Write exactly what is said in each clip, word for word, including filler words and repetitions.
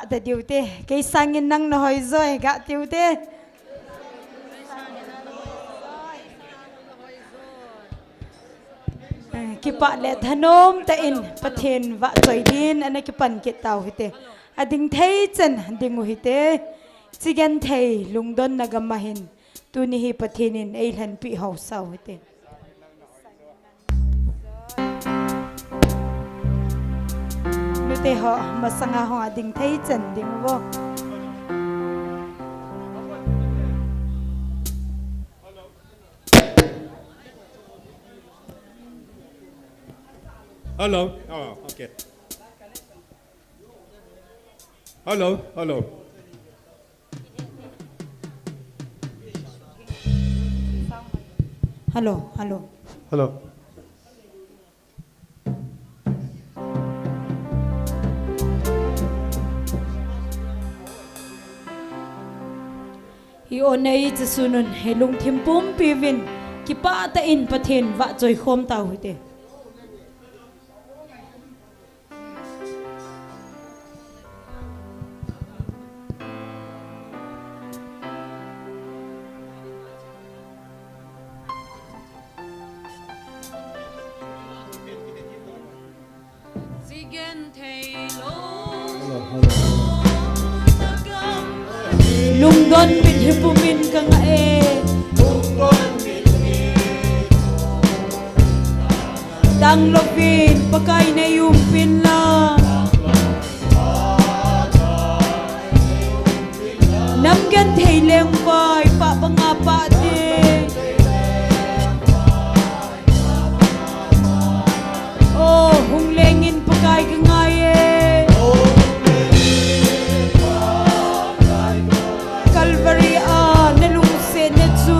Ta diu te, kei sangin nang na hoi joi, ga tiu te. Eh, kipah le thanom tah in Pathen vahchoi din ana kipan kit tau hite. Ading thei chan ding u hite. Chi genthei lungdonna gam ahin tuni hi Pathen in eilhenpi hausau hite. Nute ho, masanga ho ading thei chan ding uvo. Hello. Oh, okay. Hello, hello. Hello, hello. Hello. Hi onei chi sunun hi lungthim pumpi vin kipah tah in Pathen vahchoi khom tau hite. Lungdon mit hi pumin ka ngah e. Tanglovin Pakai nei umpin lang. Nam genthei lengvai pah banga pah te. Oh, hung lengin Pakai ka ngai e. Calvary a na lungsetna chu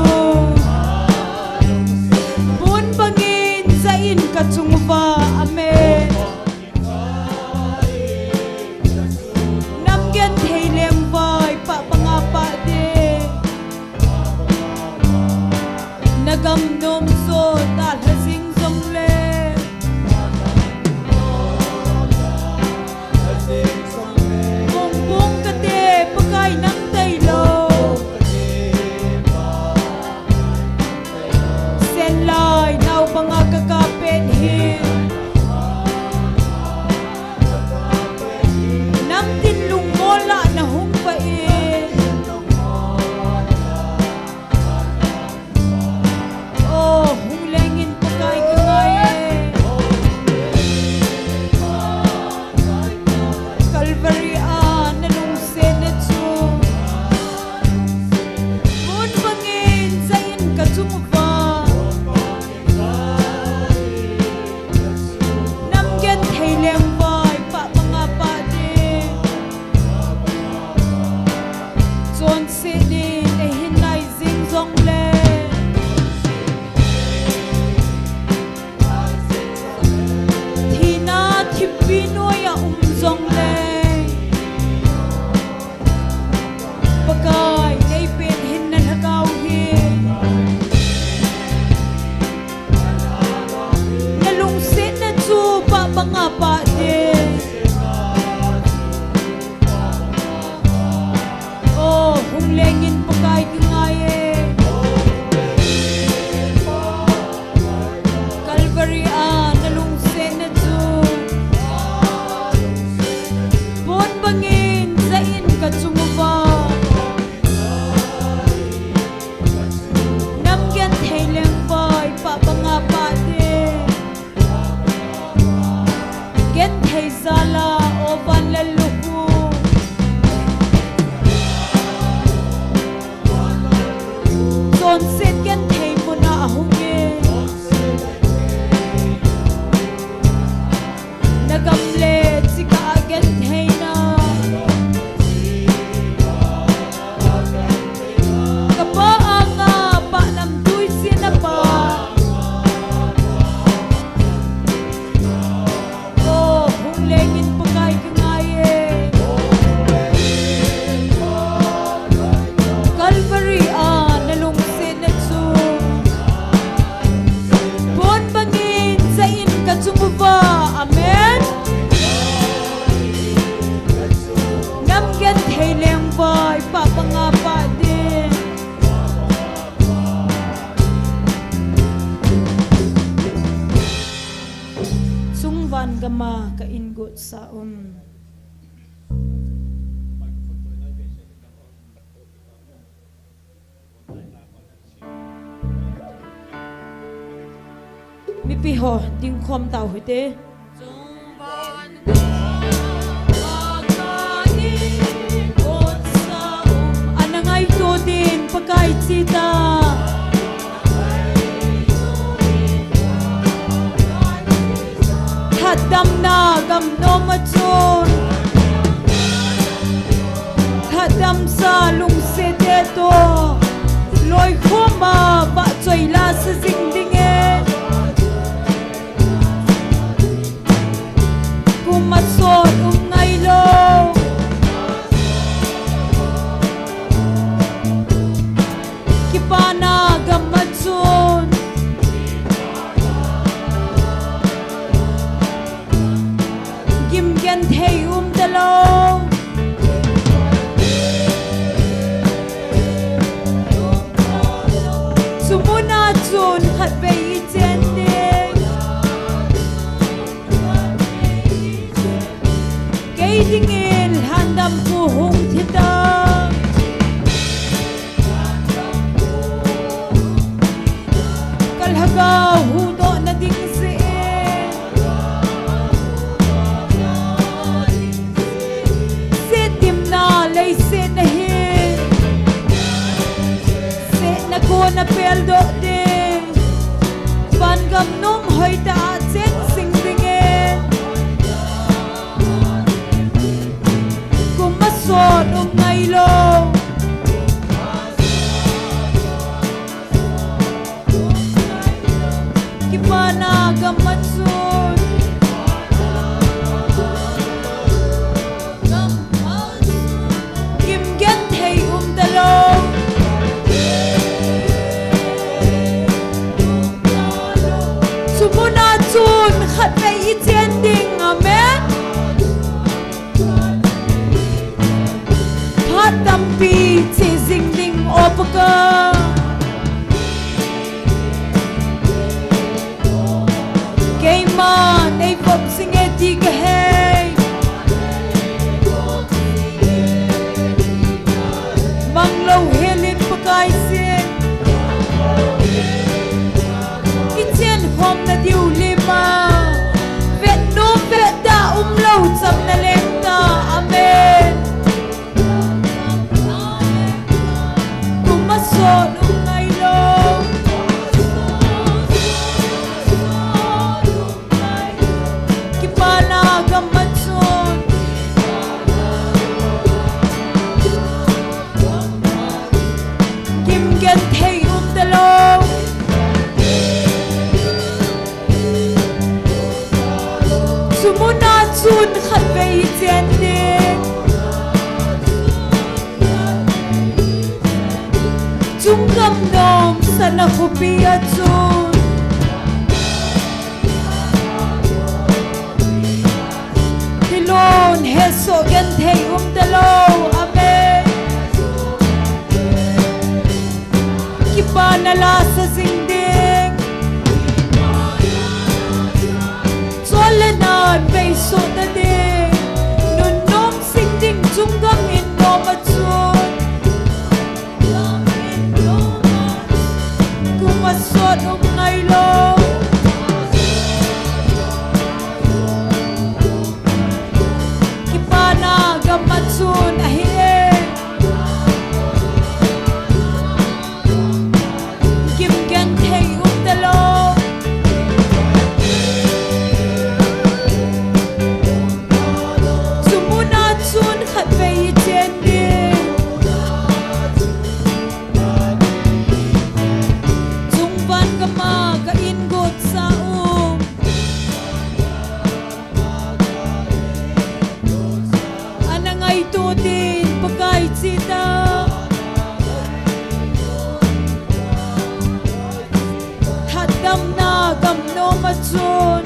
pon bangin ja in ka chung uva. Amen. Nam genthei lengvai pah banga pah te. Na gam nom jo dalha jing jongle. Pong pong kate Pakai nang tailou. Sen lai nau banga ka kap pet hi. Nam tin lungmol a na hung vah in. Oh, hung lengin Pakai ka ngai e. Calvary a na lungsetna chu pon bangin ja in ka chung uva. Nam genthei lengvai pah banga pah te. Chonset in eihin nai jing jongle. Thina thimpi noiya um jongle. Pakai, nei pen hin na lhagao hi. Na lungsetna chu pah banga pah te. Oh, hung lengin Pakai ka ngai e. Calvary a na lungsetna chu pon bangin ja in ka chung uva. Nam genthei lengvai pah banga pah te. Genthei jal a o van lallukhu. Sa um. Mipi ho dingkhom tau hite. Ana ngaito din Pakai chita. Thatdamna gam nom a chun, thatdamsa lungset te toh loikhom a vahchoi la sa jing dingin. Kum a sot um ngailou. Kipana gam a chun gimgenthei um talou. Chu mun a chun khatvei i chen ding. Kei dingin lhandampu hung thi ta. Ka lhagao huhdoh na ding jeh in. Setdimna leiset na hi. Setna kona peldoh ding. Van gam nom hoitah a cheng jing dingin. Kum a sot um ngailou. Kipana gam a chun gimgenthei um talou. Chu mun a chun khatvei i chen ding, amen. Phat tampi che jing ding, O Pakai. Keima nei vop jing e ti ka hei. Mang louhel in Pakai sin. I chen khom na diu lim a. Vet nom vet da um lou cham na leng ta. Amen. Kum a sot um ngailou. Kipana gam a chun gimgenthei um talou. Chu mun a chun khatvei i chen ding. Chung gam nom sana khopi a chun thilon hesoh genthei um talou. Amen. Kipana la sa jing ding. Chol le nan vei sot na ding. Nunnom sing ding chung gam in nom a chun. Kum a sot um ngailou. Kipana gam a chun ahi e. Gimgenthei um talou. Chu mun a chun khatvei i chen ding. Chung van gam a ka in got sa um. Ana ngaito din Pakai chita. Thatdamna gam nom a chun.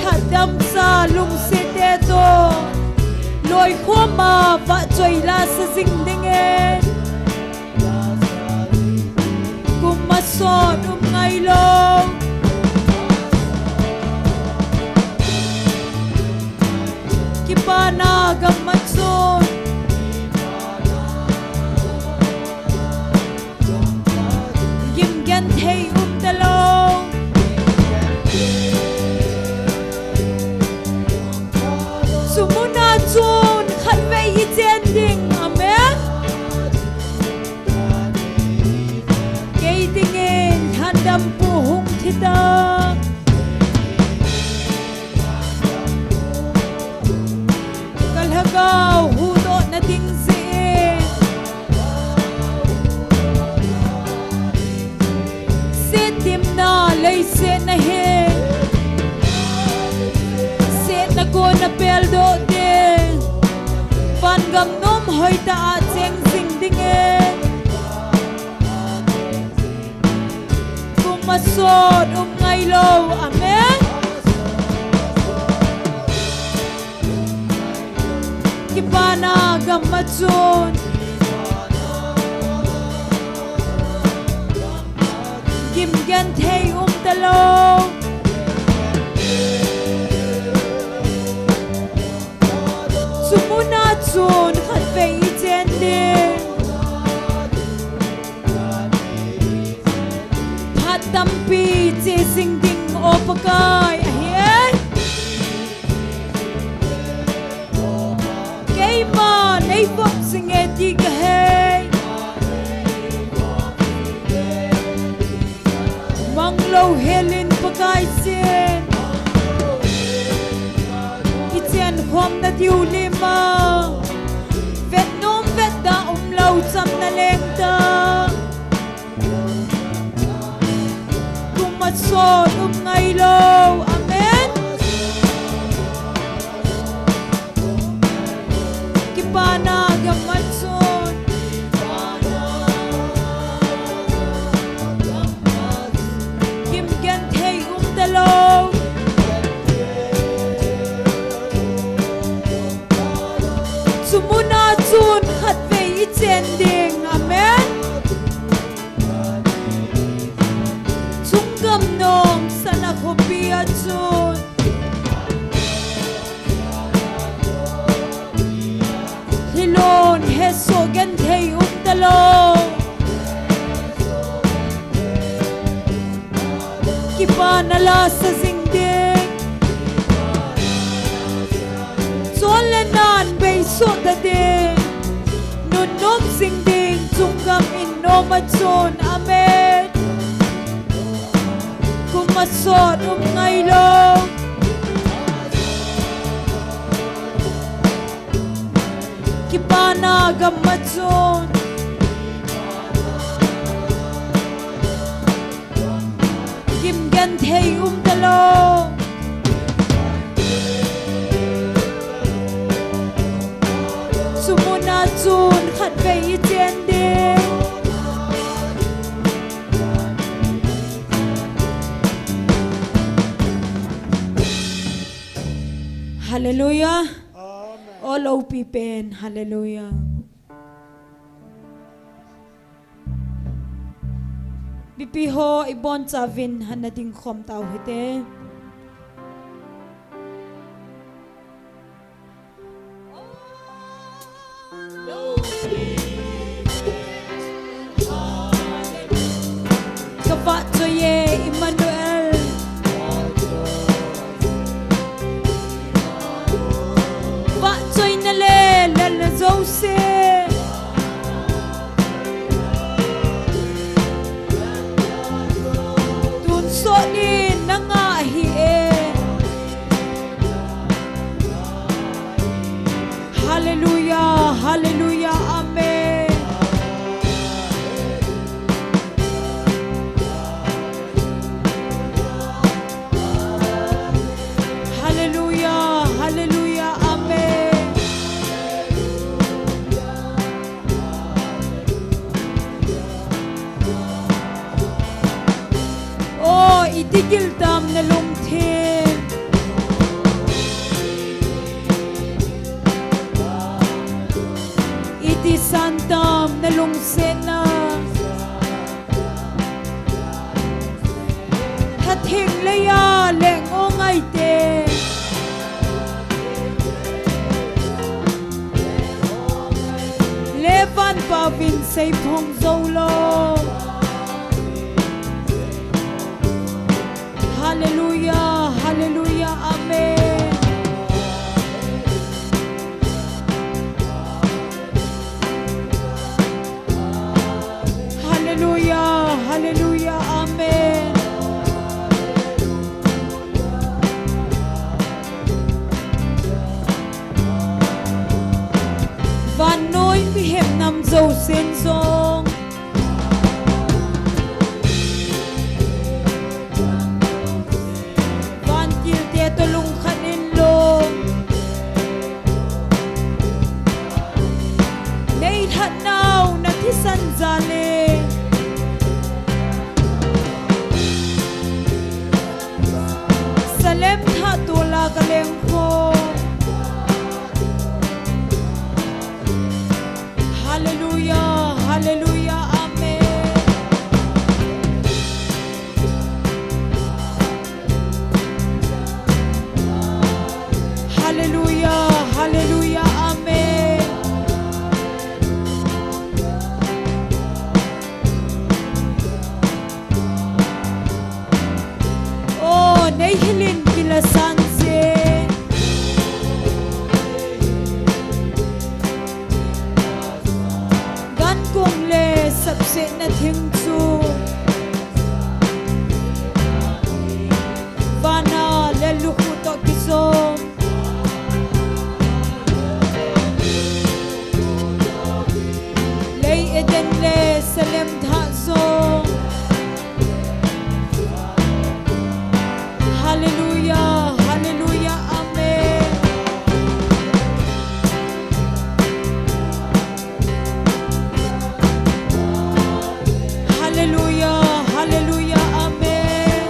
Thatdamsa lungset te toh loikhom a vahchoi la sa jing dingin. Kum a sot um ngailou. Kipana gam'a chun gim genthei um talou. Chu mun'a chun khatvei i chen ding. Amen. Kei dingin lhandampu hung thi ta. Ka lhagao huhdohna ding jeh in, setdimna leiset na hi, setna kona peldoh ding, vangam nom hoitah a cheng jing dingin, kum masot um ngailou. Amen. Kipana gam'a chun gim genthei um talou. Chu mun'a chun khatvei i chen ding. Phat tampi che jing ding, O Pakai, ahi e. Keima nei vop jing e ti ka hei. Manglou helin Pakai sin, i chen khomna diu lima, vet nom vet da umlou chamna leng ta. Kum masot um ngailou. Amen. Kipana gam'a chun gim genthei um talou. Chu mun'a chun khatvei i chen ding. Amen. Chunggam nom sana khopi a chun lhilon hesoh genthei um talou. Kipana lasa jing ding, chon le nan beisoh ta ding, nunnom jing ding, chunggam in nom'a chun. Amen. Kum masot um ngailou. Kipana gam'a chun gim genthei um talou. Chu mun'a chun khatvei i chen ding. Hallelujah. Amen. O loupi pen, hallelujah. Mipi ho, i boncha uvin hana ding khom tau hite. Ka vahchoi e, Emmanuel. Vahchoina le lalna jouse tunsot in nanga ahi e. Hallelujah, hallelujah, amen. Hallelujah, hallelujah, amen. O, iti gil tam na lungthim, iti san tam na lungsetna. Lhatheng leiya leng o ngaite. Pauvin seiphong jou lou. Hallelujah, hallelujah, amen. Hallelujah, hallelujah, amen. Vannoi mihem nam jousen jong, vantilte toh lungkhat inlang, neilhatnau nathisan jal in, Salem thah tola kalengkhom. Hallelujah, hallelujah, amen. Hallelujah, hallelujah, amen. O, neihil in kilasan se. Gankong le sapsetna thing chu vana le lukhuh toh kijom, lei Eden le Salem thah jong. Hallelujah, hallelujah, amen. Hallelujah, hallelujah, amen.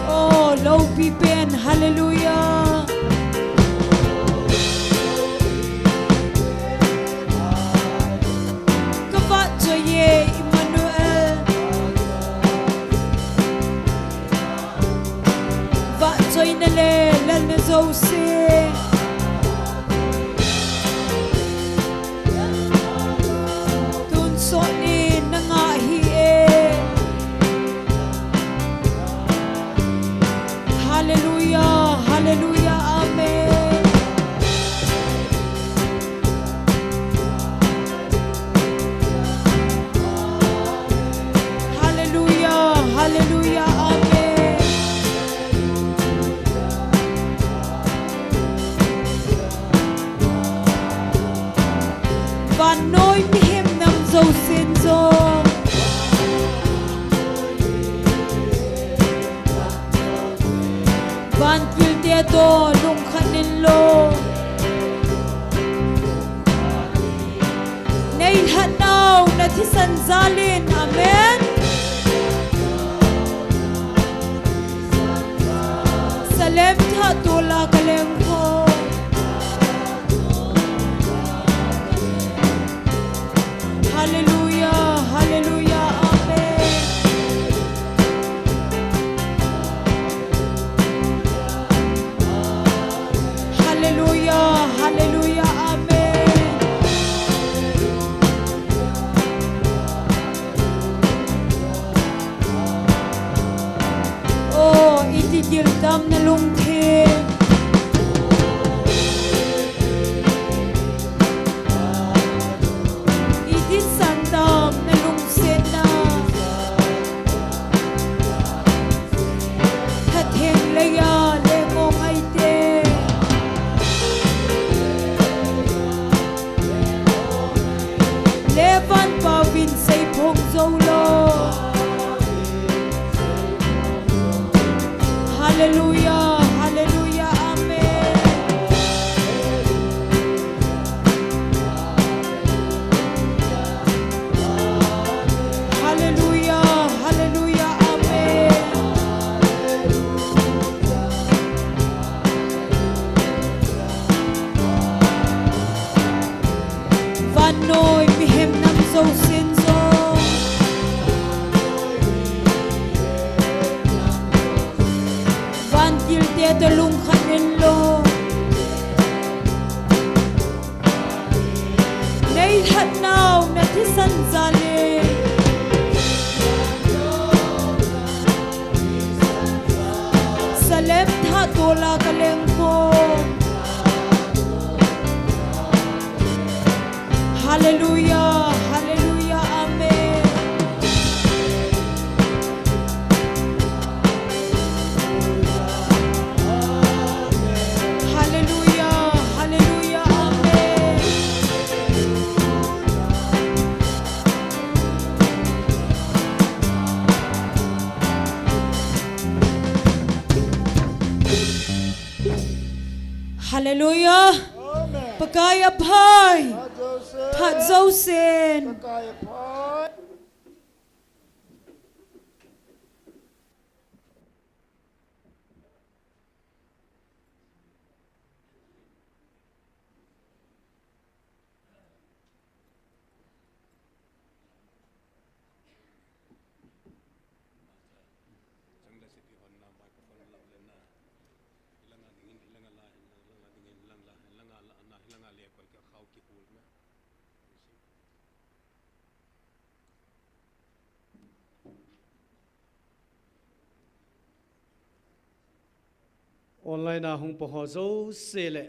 O, loupi pen, hallelujah. Ka vahchoi e, Emmanuel. Vahchoina le lalna jouse tun sot in na ngah hih e. Hallelujah, hallelujah, amen. Hallelujah, hallelujah, amen. Vannoi mihem nam jousen jong, vantilte toh lungkhat inlang, neilhatnau nathisan jal in. Amen. Salem thah tola kalengkhom. Hallelujah, hallelujah, amen. Hallelujah, hallelujah, amen. O, iti gil tam nalungthim. Iti san tam nalungsetna. Khatheng leiya lengong aite. Levan pauvin seiphong jou lou. Hallelujah, hallelujah, amen. Hallelujah, hallelujah, amen. Vannoi mihem nam jousen jong, vantil Te lungkhat in lo. Nei lhatnau na thisan jal e. Salem thah tola ka leng ko. Hallelujah, hallelujah, amen. Hallelujah, hallelujah, amen. Hallelujah. Amen. Pakai aphai. Phat jousen. Phat jousen. Pakai aphai. Chang le siti hon na microphone la le na. Hilanga dingin, hilanga la, hilanga dingin, hilanga la, hilanga la, na, hilanga le koi ka khau ki hul na. Online a hung pa ho jouse le,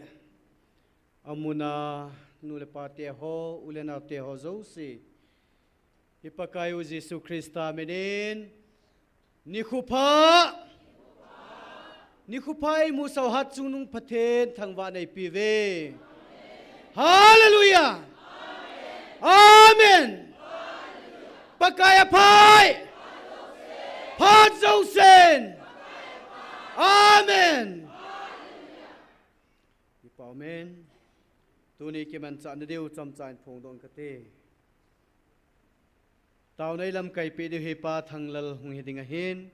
amun a nu le pa te ho, u le nao te ho jouse. I Pakai u Jesu Christa minin, nikho pha, nikho pha imu sau hat chungnung Pathen thangvahna ipi uve. Hallelujah. Amen. Pakai aphai. Phat jousen. Amen. Kipa amen. Tuni kimanchahna diu chomcha in phongdoh kate. Taona i lamkaipi diu hi Pa Thanglal hung hi ding ahin.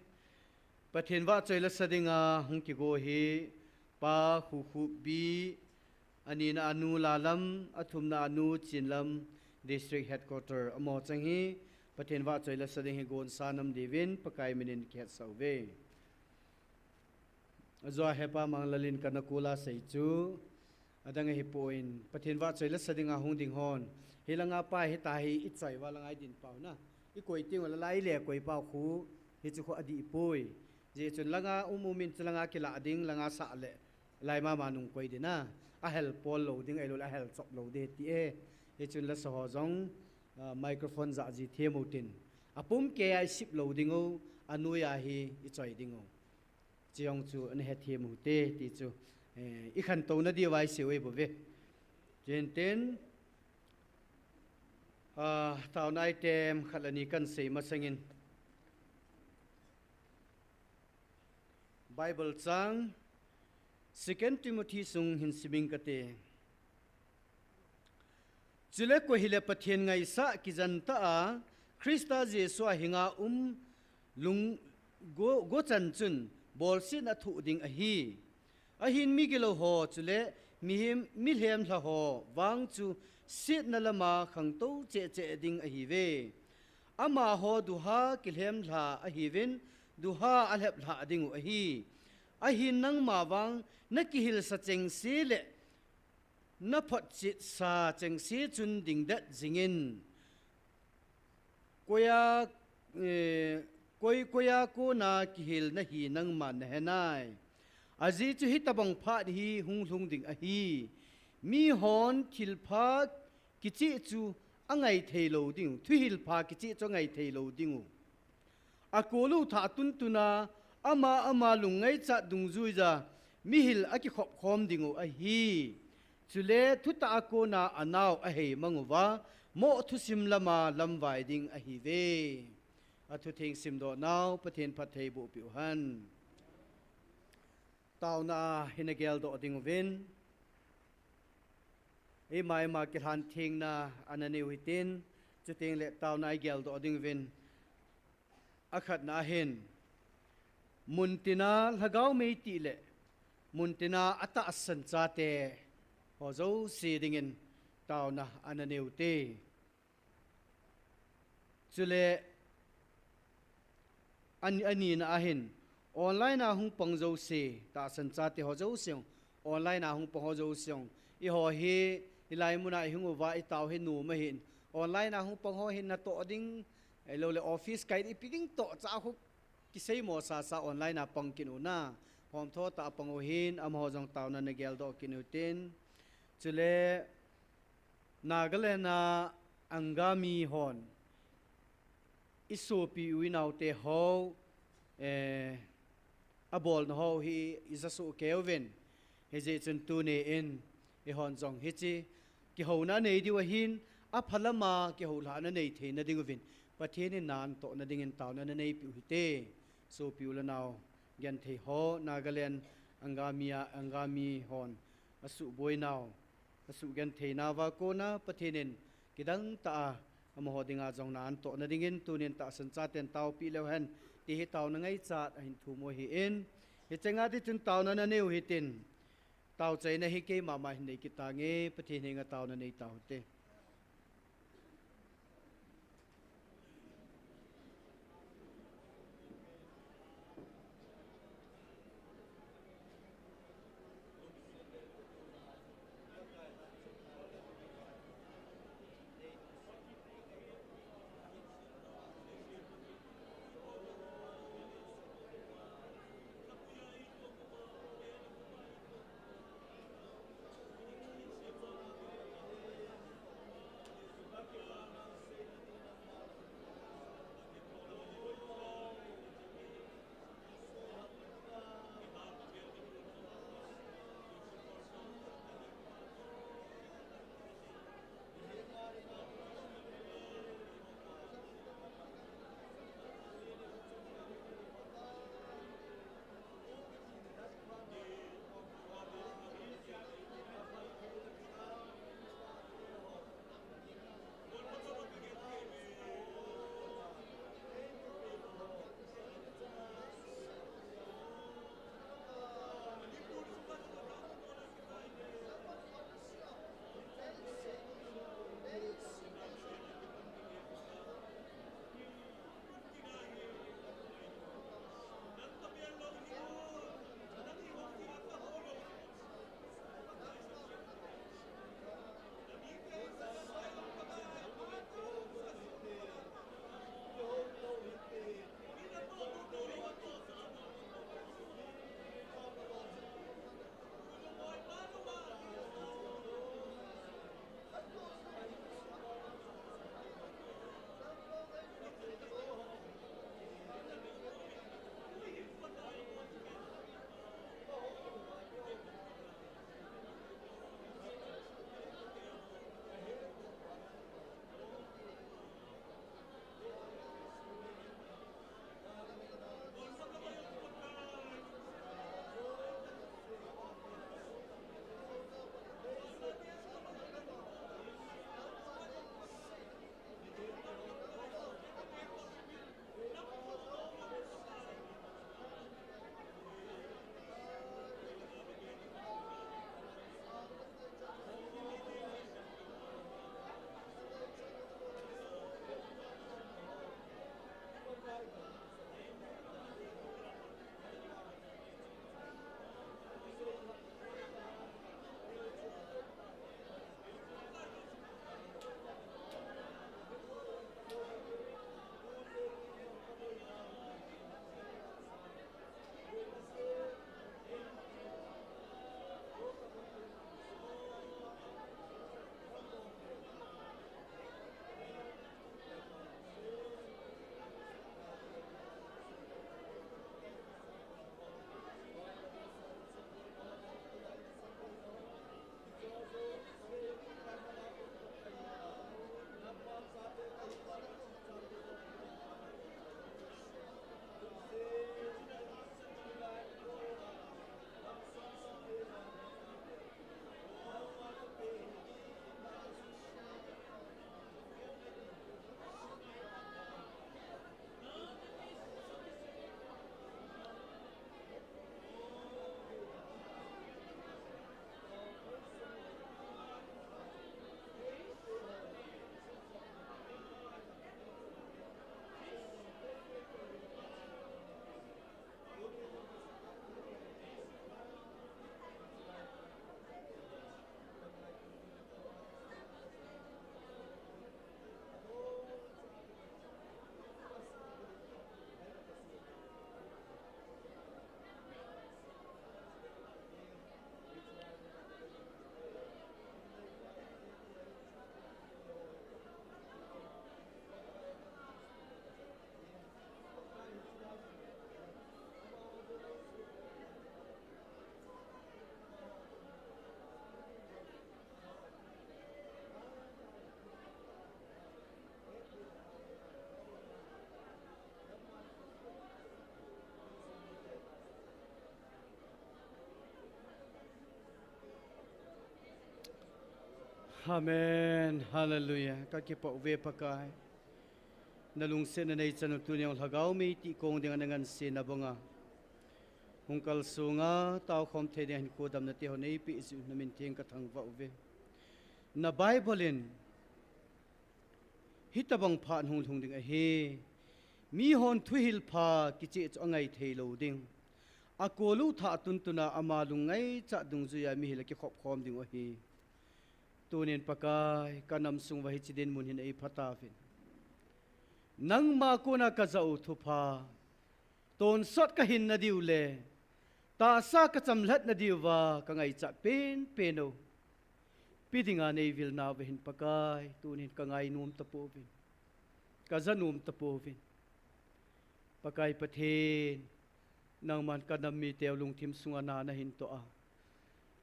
Pathen vahchoi lasa dinga hung kigo hi Pa Khukhup Bi, anina a Nu Lalam, athumna a Nu Chinlam, District Headquarter, amaho chang hi Pathen vahchoi lasa ding hi gonsa nam diuvin Pakai minin kihetsah uve. Ajou a hepa Manglalin kana kula sei chu, adang ahipoi, Pathen vahchoi lasa dinga hung ding hon, hilanga pa hita hi i choi uva langa i din pau na. I koi teng ula lai le koi pau khu, hichu khu adih poi. Hijeh chun langa um um in chu langa kila ding, langa sah le, lai mama nung koi ding a. Ahel pol lou ding, ahilou le ahel chop lou ding ti e. Hichun lasa ho jong, ah, microphone jah ji them u tin. Apum kei a i sip lou ding u, anoi a hi i choi ding u. Chejong chu ana hethem u hite ti chu, eh, i khantouna diu a i sei u ahi bou ve. Chuin tin, ah, taona item khat le ni kan sei masangin, Bible chang Second Timothy sung hin sim ing kate. Chule koi hile Pathen ngaisah kijen tah a, Christa Jesu a hinga um lung go, gochan chun bolsetna thoh ding ahi. Ahin migilou ho chule mihem, milhem lha ho vang chu setna lama khangtou cheh cheh ding ahiuve. Amaho duha kilhem lha ahiuvin, duha alhep lha ding u ahi. Ahin nangma vang na kihilsa chengse le na photchetsa chengse chun dingdet jingin. Koi a, eh, koi, koi a kona kihil nahi nangman nahe nai. Ajeh chu hitobang phat hi hung lhung ding ahi. Mihon thilpha kicheh chu angai thei lou ding u. Thuhilpha kicheh chu angai thei lou ding u. Akol u thah tuntun a, ama ama lungngaichat dungjuija mihil akikhop khom ding u ahi. Chule thutah a kona anao ahei mang uva, moh thusim lama lamvai ding ahiuve. Athutheng simdoh nau Pathen phatthei boh peh u hen. Taona a hin a geldoh ding uvin, eima eima kilhan thengna ana nei u hitin, chuteng le taona a i geldoh ding uvin, akhatna ahin, muntina lhagao mei tih le muntina atahsan chate ho jouse dingin taona ana nei u hite. Chule, an, anina ahin, Online a hung pang jouse, tahsan chate ho jouse, online a hung pang ho jouse, eiho hi, hilai muna ihung uva itao hi nom ahin, online a hung pang ho hin natoh ding, ahilouleh office kai ipi ding toh cha khu kiseimo sasa online a pang kit u na. Hom tho tah a pang u hin, amaho jong taona nagel doh kit u hitin. Chule, Nagaland a Angami hon, isopi u inaote ho, eh, abolna ho hi ija soh kei uvin. Hijeh chun tuni in, eihon jong hiche, kihouna nei diu ahin, apha lama kihoulhahna nei theina ding uvin, Pathen in natohna dingin taona naneipeh u hite. Sopi u le nao, genthei ho, Nagaland, Angami a, Angami hon, asuhboi nau, asuh genthei nauva kona, Pathen in kidang tah a, amaho dinga jong natohna dingin, tunin tahsan chaten taopeh leu hen, ti hi taona ngaichat ahin thum u ahin, hiche nga tichun taona nanei u hitin, taochaina hi keima ma hin nei kit tange, Pathen henga taona nei tau hite. Amen. Hallelujah. Ka kipah uve Pakai. Na lungsetna nei chan u tuni jong lhagao mei tih kong dinga na ngansena banga hung kalsonga taokhom thei dinga hinkho damna te ho nei peh jeh u na min theng ka thangvah uve. Na Bible in, hitabang phat hung lhung ding ahi. Mihon thuhil pha kicheh chu angai thei lou ding. Akol u thah tuntuna ama lungngaichat dungjuia mihil akikhop khom ding u ahi. Tunin Pakai, ka nam sung uva hiche dinmun hin eipha tauvin. Nangma kona ka ja u thupha, tonsot ka hinna diu le tahsa ka chamlhatna diuva ka ngaichat penpen u. Pe dinga nei vilna uva hin Pakai, tunin ka ngainom tapouvin, ka janom tapouvin. Pakai Pathen, nangman ka nam mite u lungthim sunga na nahin toh a,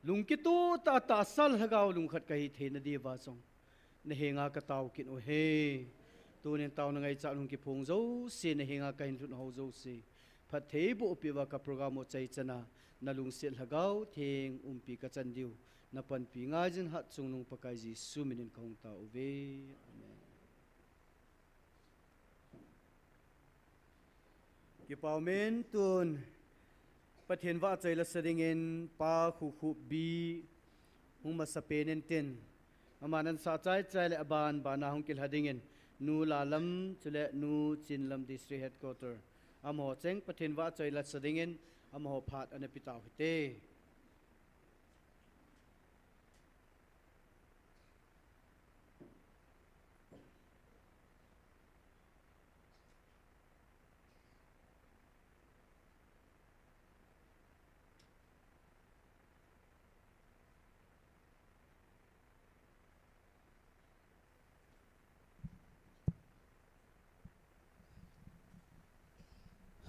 lungkitoh tah a tahsa le lhagao lungkhat ka hitheina diuva jong na henga ka tao kit u ahi. Tunin taona ngaichat hung kiphong jouse, na henga ka hin lhun ho jouse, phattheiboh peh uva ka program u chaichan a na lungset Lhagao Theng umpi ka chan diu, na panpi ngaijin hatchungnung Pakai Jesu minin ka hung tao uve. Amen. Kipah umin, tun Pathen vahchoi lasa dingin Pa Khukhup Bi hung masapen intin, aman ansah chaichai le aban bana hung kilha dingin Nu Lalam chule Nu Chinlam District Headquarter, amaho cheng Pathen vahchoi lasa dingin amaho phat ana pe tau hite.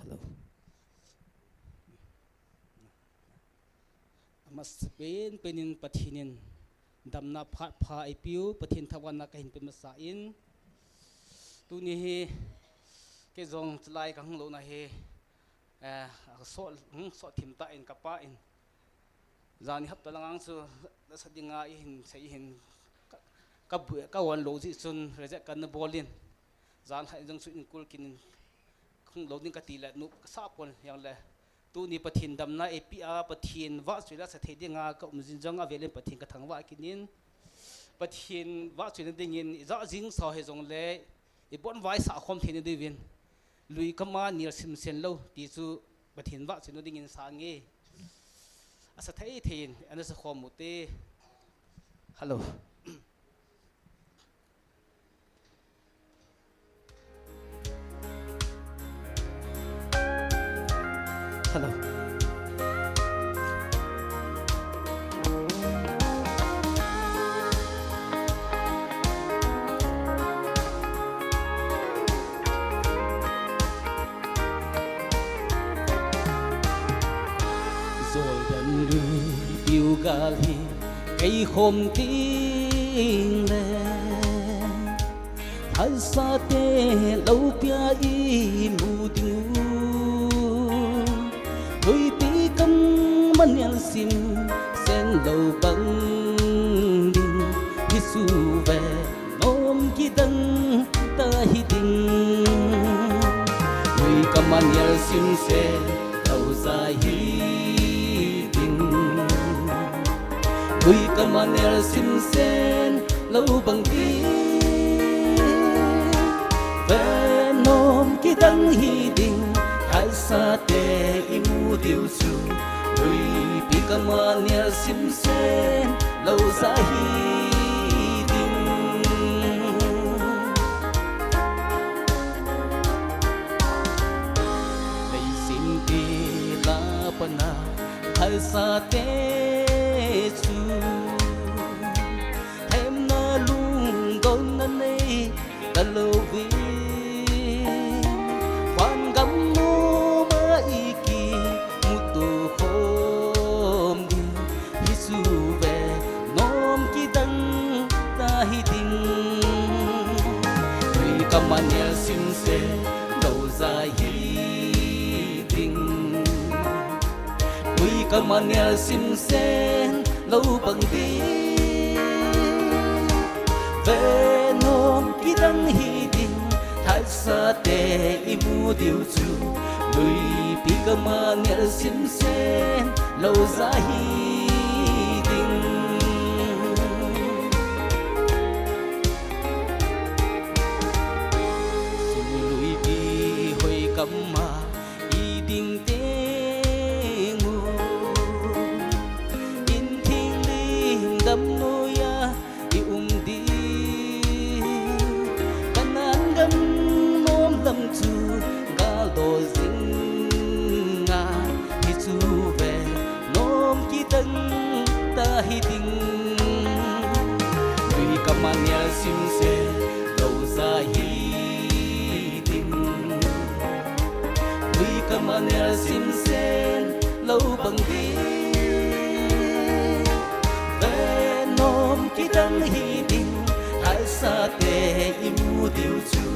Hello. Amasapen penin Pathen in damna phat pha eipeu, Pathen thangvahna kahin pe masa in. Tuni hi kei jong chulai kahung louna hi, eh, sot, hmm, sot thim tah in kapa in. Jan hapta lang ang chu lasa dinga eihin sei hin ka, ka bu, ka wan lou jeh chun reject kana bol in. Jan hai jong chu in kul kin in hung lou ding kati le nop kasa pon, hijongle tuni Pathen damna eipeh a, Pathen vahchoi lasa thei dinga ka um jing jong avelin Pathen ka thangvah kit in. Pathen vahchoina dingin ijat jing sao hijongle ibon vaisah khom theina diuvin, lui kama nel simsen lou ti chu Pathen vahchoina dingin sa nge. Asa thei thei in ana sa khom u te. Hello. Hello. Jordan lui piu gal hi kei khom ting le, phatsate loupia imu diu, luipi kama nel simsen lou bang ding, Jesu ve nom kidang tah hiding. Lui kama nel simsen lou ja hiding. Lui kama nel simsen lou bang ding. Ve nom kidang hiding, phatsate imu diu chu. Luipi kama nel simsen lou ja hiding. Leiset pi la pana phatsate chu hemna lungdonna nei talou vin, van gam noma ikimuto khom ding, Jesu ve nom kidang tah hiding. Lui kama nel simsen lou ja hiding. Lui kama nel simsen lou bang ding. Venom kidang hiding, hatsate imu diu chu, luipi kama nial simsen, louja hiding. Suluipi hoi kama, iding tengu, inthing ling damnoiya, ium ding. Kanan gam nom lam chu, galdo jinga, hichu venom kidang ta hiding. Lui kama nial simsen, louja hiding. Lui kama nial simsen, lou bang ding. Venom kidang hiding, hatsate imu diu chu,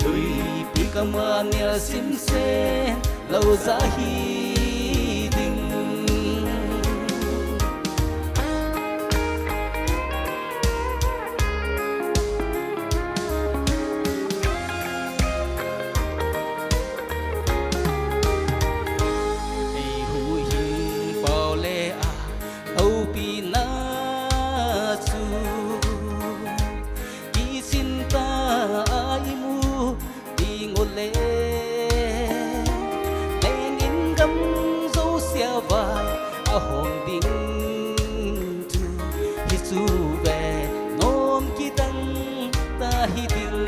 luipi kama nial simsen, louja hiding. Eihuhhing paole a, loupina chu, kisin ta a imu ding ule, lengin gam jousea vai ahong ding chu, hichu venom kidang ta hiding.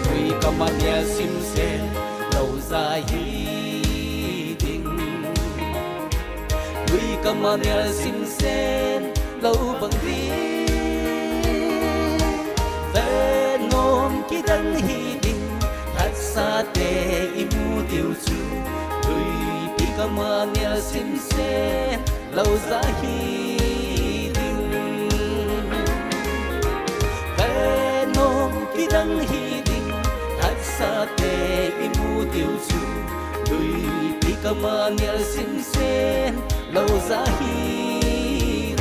Lui kama nial simsen, louja hiding. Lui kama nial simsen, lou bang ding. Venom kidang hiding, hatsate imu diu chu, luipi kama nial simsen, louja hiding. Venom kidang hiding, hatsate imu diu chu, luipi kama nial simsen, louja hiding.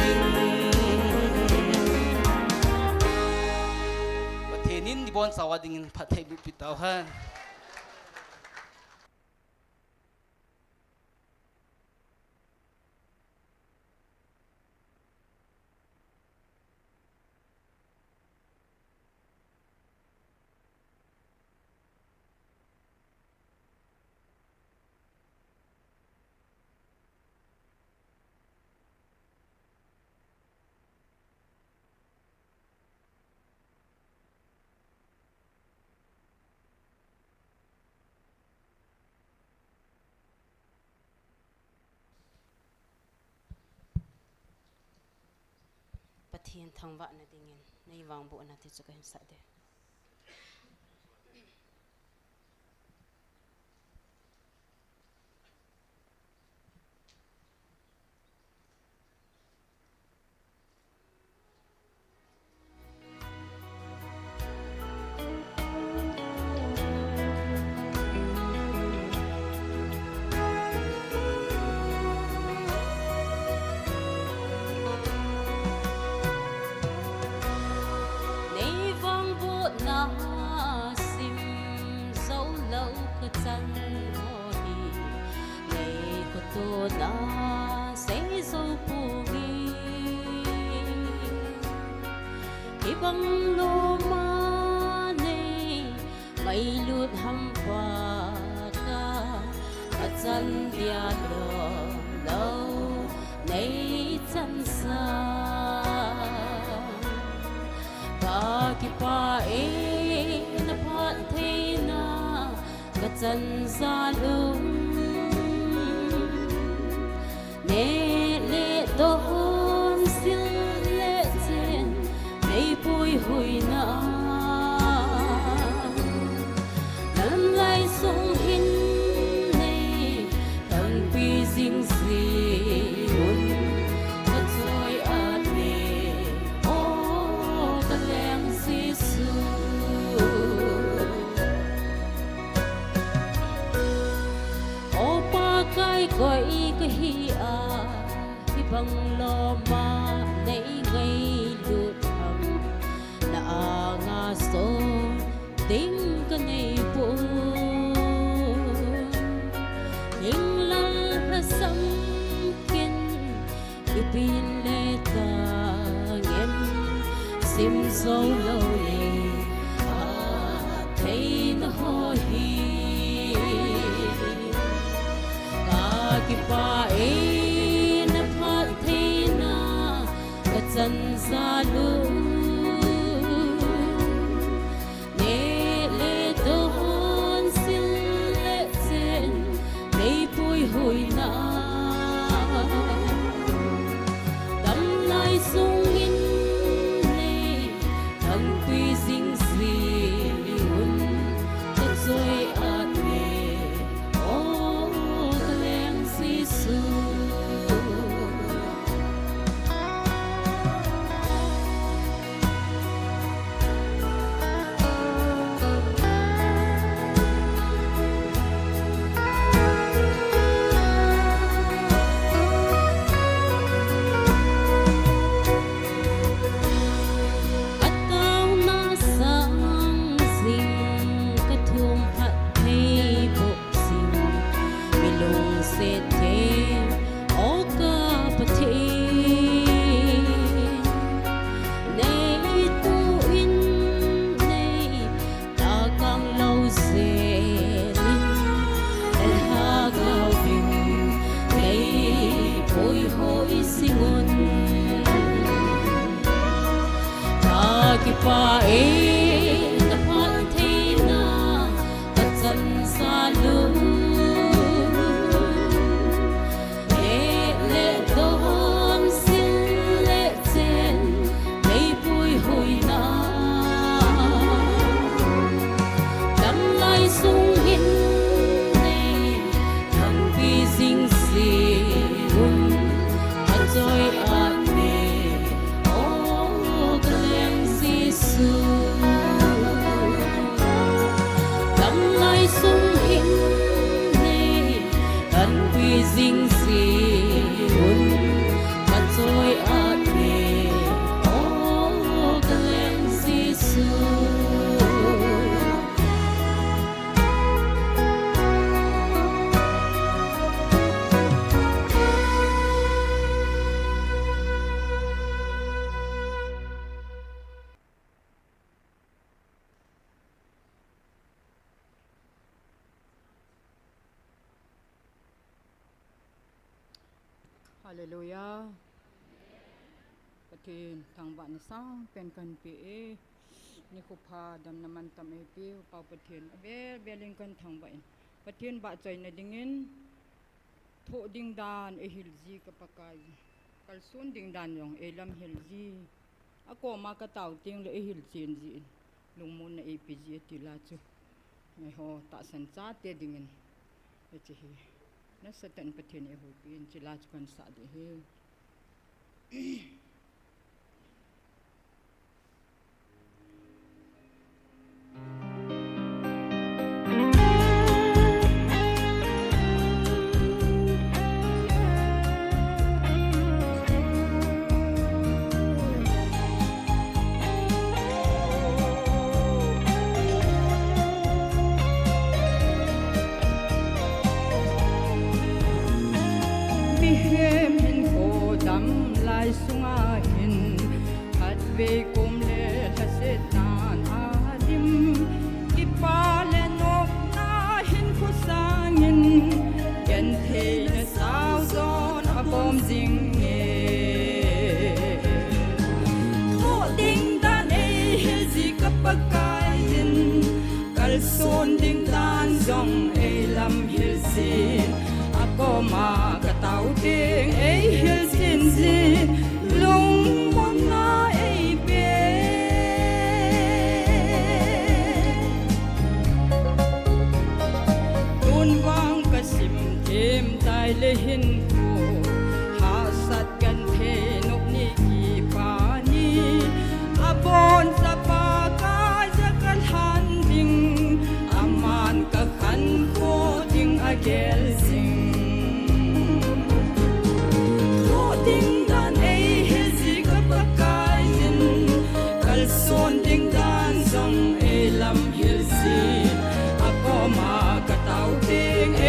Pathen in ibonchauva dingin phattheiboh pi tauhen. Pathen thangvahna dingin, nei vangbohna ti chu kahin sah ding. Nei vangbohna sim jou lou kachan ho hi, nei kotona sei jou ponge. Hibang loma nei ngailut ham Paka, achan dia lom lou nei chansang. Pa kipa e, na phattheina kachan jal um. Neh le don, sil le chen, nei puihoina. Lamlai sung hin nei tanpi jing jing un, ka choi a le, o ka leng Jesu. O Pakai koi kahi a, hibang loma nei ngailut ham. Anga so ding ka nei pon, hinglal lhasam ken ipi in le tang em, sim zo lou le athei na ho hi. Ka kipah e na phattheina ka chan jal u. Neh le don, sil le chen, meipui hoina. Damlai sung in nei thangpi jing jing un, ka choi at e, o ka Leng Jesu. Ka taona sang jing, ka thum phatthei boh jing, mi lungset thei, o ka Pathen. Nei tu in nei ta kang lou jeh in, e ha gau in nei pui hoi jing un. Ka kipah e na phattheina ka chan jal u. Neh le don, sil le chen, meipui hoina. Damlai sung in nei thangpi jing jing un, ka choi at e, o ka Leng Jesu. Damlai sung in nei thangpi jing jing un, ka choi at e, o ka Leng Jesu. Hallelujah. Pathen thangvahna sangpen kahin pe e. Nikho pha damna mantam eipeu Pa Pathen avel vel in kahin thangvah in, Pathen vahchoina dingin thoh ding dan eihil ji ka Pakai, kalson ding dan jong eilamhil ji, akoma katao tengle eihil chen ji in, lungmonna eipe ji ati la chu, eiho tahsan chate dingin, hiche hi nasatah in Pathen in eihoupi in, hiche la chu kahin sah ding ahi. Mihem hinkho damlai sunga hin, khatvei kom le lhasetnan adim, kipah le nopna hinkho sangin, gentheina saojon abom jinge. Thoh ding dan eihil ji ka Pakai in, kalson ding dan jong eilamhil jin, akoma katao teng eihil chen jin, lungmonna eipe. Tun vang kasim them taile hinkho, hahsat genthei nop ni kipa ni, abonchapa kaija kalhan ding, aman kakhankho ding agel jing. Thoh ding dan eihil ji ka Pakai in, kalson ding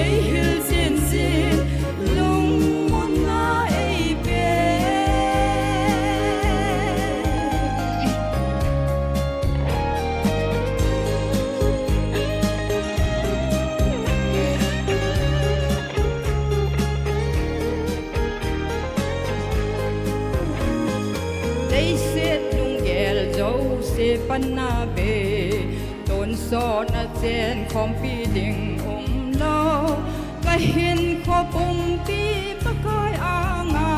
Ei hil chin chin, lungmonna ei pe. Leiset lunggel jouse panna be, tonsot na chen khompi ding umlou. Ka hinkho pumpi Pakai anga,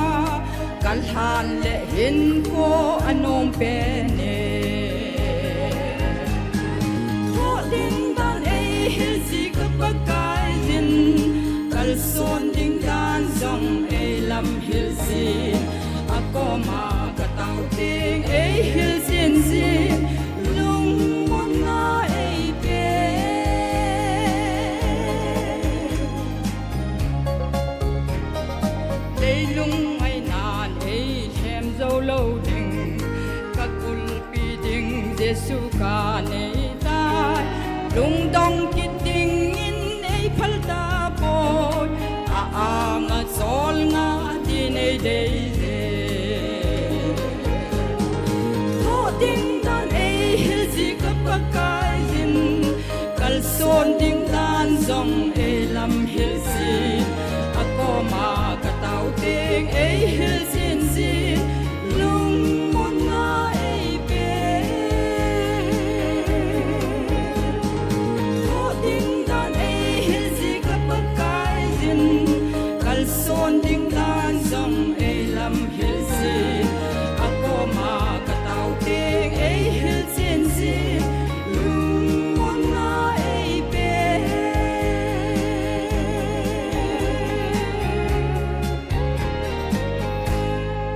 ka lhan le hinkho anom pen e. Thoh ding dan ei hil ji ka Pakaiyin, kalson ding dan jong ei lamhil jin, akoma ka tao teng ei hil chin chin, lungmonna ei pe. Leilung ngainan ei lhem jou lou ding, ka kulpi ding Jesu ka nei tai. Lungdong kit dingin ei phal tapoi, a anga cholngah din ei dei e. Thoh ding dan ei hil ji ka Pakaiyin, kalson ding dan jong ei lamhil jin, akoma ka tao teng ei hil chin chin, lungmonna ei pe. Thoh ding dan ei hil ji ka Pakaiyin, kalson ding dan jong ei lamhil jin, akoma ka tao teng ei hil chin chin, lungmonna ei pe.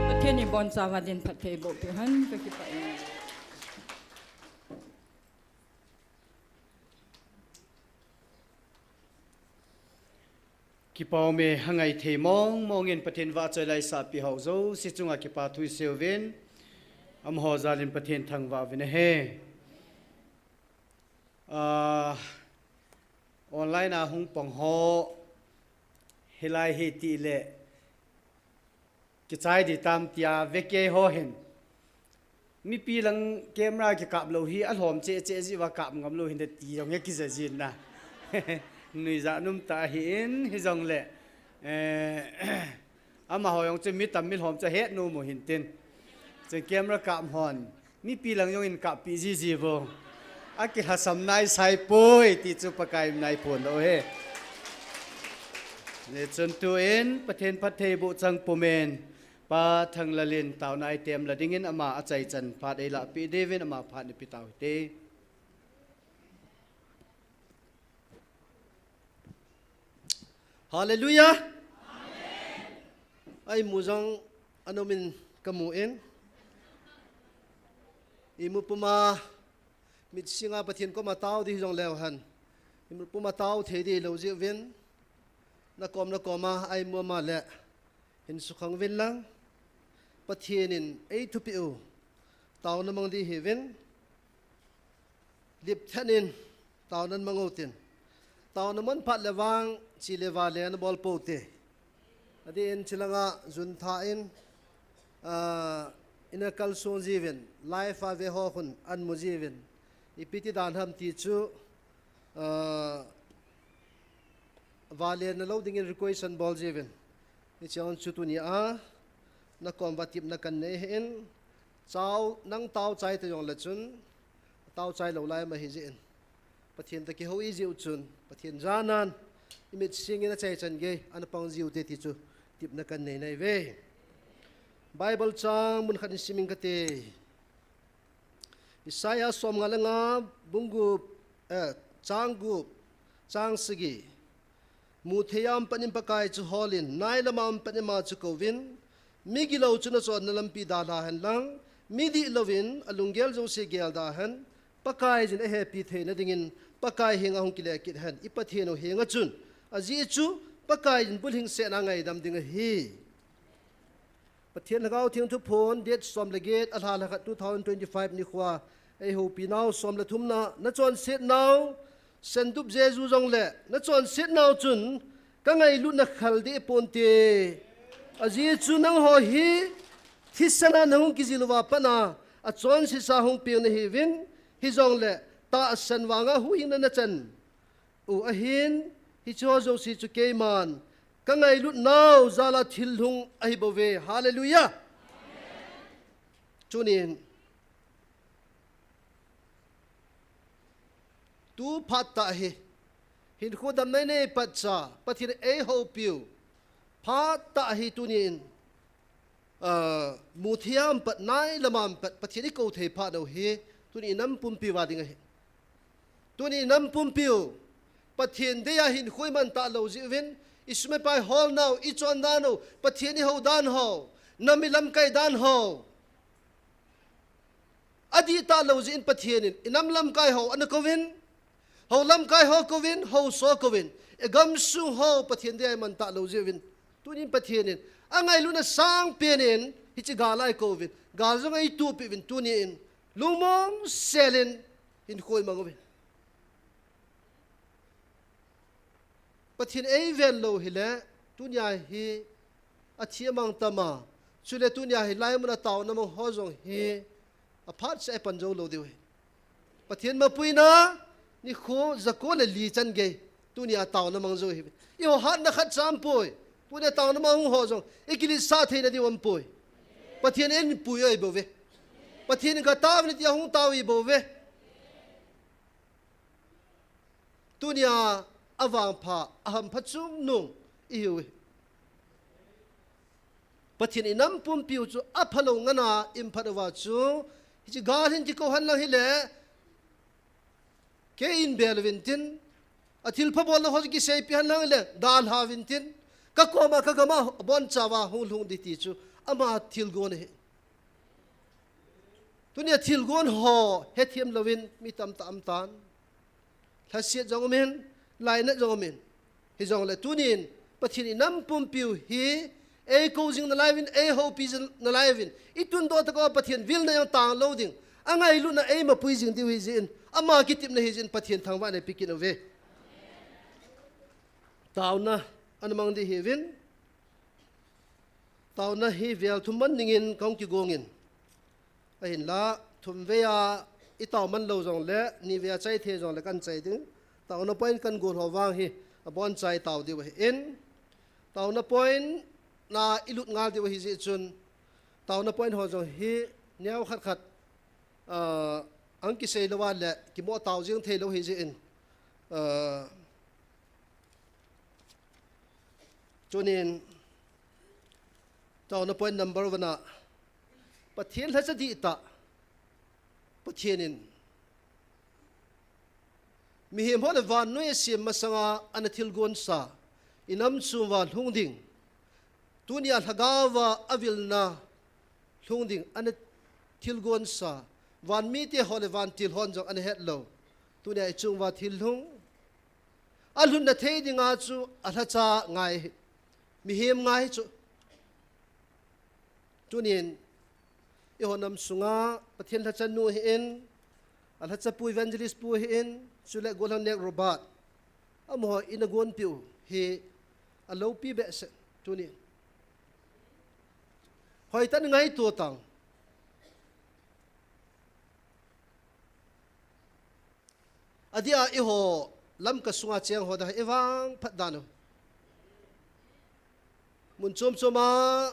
Pathen in abonchauva din phatthei boh peh hen, ka kipah e. Kipah e, angai thei mong mong in Pathen vahchoi la isahpeh ho jouse chunga kipa thu isei uvin, amaho jal in Pathen thangvah uvin ahi. Ah, online a hung pang ho, hilai hi tile, kichai ding tam tia ve kei ho hin. Mipi lang camera kikap lou hi, alhom cheh cheh jeh uva kap ngam lou hinte ti jong hi kija jin na. Nuijat um tah ahin, hijongle, eh, amaho jong chu mi tam mi lhom chu ahet nom u hintin. Chun camera kap hon, mipi lang jong in kap pi jiji vo. Akilhasam nai sai poi ti chu Pakai in nai phon lou ahi. Hichun tun Pathen phatthei boh chang pumin, Pa Thanglal in taona item la dingin ama achaichan phat eilahpeh diuvin ama phat ipeh tau hite. Hallelujah. Amen. Imu jong anom in kamu in. Imu puma mitsinga Pathen koma tao ding jongleu hen, imu puma tao thei ding lou jeh uvin, nakom nakoma imu ama le hin sukhang uvin lang. Pathen in eithupeh u taona mang ding ahiuvin. Lipthen in taona mang u tin. Taona mang phat le vang, chi le va le nabol pou te. Adeh in chulanga jun tha in, ah, ina kalsong jiuvin, live a ve ho khun amu jiuvin. Ipi ti dan ham ti chu, ah, vale nalou dingin request anabol jiuvin. Hiche hon chu tunia, nakom uva tepna kanei ahin, chao, nang tao chai ta jongle chun, tao chai lou lai ma ahi jeh in. Pathen toh kihou ijeh u chun, Pathen janan, imit singin achaichan gei, ana pang jiu te ti chu, tepna kanei nai uve. Bible chang mun khat in sim inge kati. Isaiah som nga le nga, bung gup, eh, chang gup, chang sagi. Muthei a um patnin Pakai chu holin, nai lama um patnin ama chu kouvin, migilou chu nachonna lampi dalha hen lang, midih louvin, alunggel jouse gelda hen, Pakaiyin ahepi theina dingin, Pakai henga hung kile kit hen, i Pathen u henga chun, ajeh chu, Pakaiyin bulhingsetna ngaidam ding ahi. Pathen Lhagao Theng thuphon, date som le get, alha lha khat two thousand twenty-five nikhoa, eihoupi nau som le thumna, nachonset nau, Sandup Jesu jong le, na chonset nau chun, ka ngailutna khal deh ponte. Ajeh chu nangho hi, thisan a nahung kijil uva pat a, achonset sa hung peng nahiuvin, hijongle, tahsan vanga huhhingna nachan u ahin, hiche ho jouse chu keiman, ka ngailut nau jal a thil lhung ahi bouve. Hallelujah. Tunin, tu phat tah hi, hinkho damna nei nei phat cha, Pathen in eihoupiu, phat tah hi tunin, ah, muthei a um pat, nai lam a um pat, Pathen ikou thei phat nau hi, tunin i nam pumpi uva ding ahi. Tunin i nam pumpiu, Pathen dei a hinkho iman talou jeh uvin, i sum i pai hol nau, i chon dan u, Pathen i hou dan ho, nam i lamkai dan ho. Adih talou jeh in Pathen in, i nam lamkai ho ana kouvin, hou lamkai ho kouvin, hou so kouvin, i gamsung ho Pathen dei a iman talou jeh uvin. Tunin Pathen in, angailutna sangpen in, hiche gal a eikouvin, gal jong eitohpeh uvin, tunin, lungmong sel in, hinkho imang uvin. Pathen eiven lou hile, tunia hi athi amang tam a, chule tunia hi laimun a taona mang ho jong hi aphat seh a ipan jou lou diu ahi. Pathen mapuina, nikho jako le li chan gei, tunia taona mang jou ahi. Eiho hatna khat cha aumpoi, tunia taona mang ho jong, ikiletsah theina diu aumpoi. Pathen in eipui ahi bouve. Pathen in katao vin tia hung tao ahi bouve. Tunia avangpha, ahampha chungnung ihiuve. Pathen in i nam pumpiu chu aphalou ngen a, i um phat uva chu, hiche gal hin kikou hen lang hile, kei in bel uvin tin, athilpha bolna ho chu kiseipeh hen lang hile, dalha uvin tin, kakoma, kagam a, abonchauva hung lhung ding ti chu, ama thilgon ahi. Tunia thilgon ho hethem louvin mi tamtah aum tan. Lhaset jong umin, lainat jong umin. Hijongle tunin, Pathen in i nam pumpiu hi, eikou jing nalai uvin, eihoupi jing nalai uvin. I tundoh tah uva Pathen vilna jong tang lou ding. Angailutna eimapui jing diu ahi jeh in, ama kitepna ahi jeh in Pathen thangvah in eipeh kit uve. Taona ana mang ding ahiuvin. Taona hi vel thum man dingin kahung kigong in. Ahinla, thum vei a itao man lou jongle, ni vei a chai thei jongle kahin chai ding. Taona point kahin gon ho vang hi, aboncha itao diu ahin. Taona point na ilut ngal diu ahi jeh chun, taona point ho jong hi, neo khat khat, ah, ahung kisei louva le, kimo tao jing thei lou ahi jeh in, ah, Tunin, taona point number one a, Pathen lhacha dihtah, Pathen in, mihem ho le vannoi asem masanga ana thilgon sa, i nam sung uva lhung ding, tunia lhagao va avilna lhung ding, ana thilgon sa, van mite ho le vantil hon jong ana het lou, tunia i chung uva thil lhung, alhunna thei dinga chu alhacha ngai hi, mihem ngai hi chu. Tunin, eiho nam sunga Pathen lhacha nu ahin, alhacha pu evangelist pu ahin, chule Golhang Nek Robert, amaho in agonpeh u hi aloupi behseh, tunin. Hoitah in ngaito tang. Adeh a eiho Lamka sunga cheng ho dia ivangphat dan u. Mun chom chom a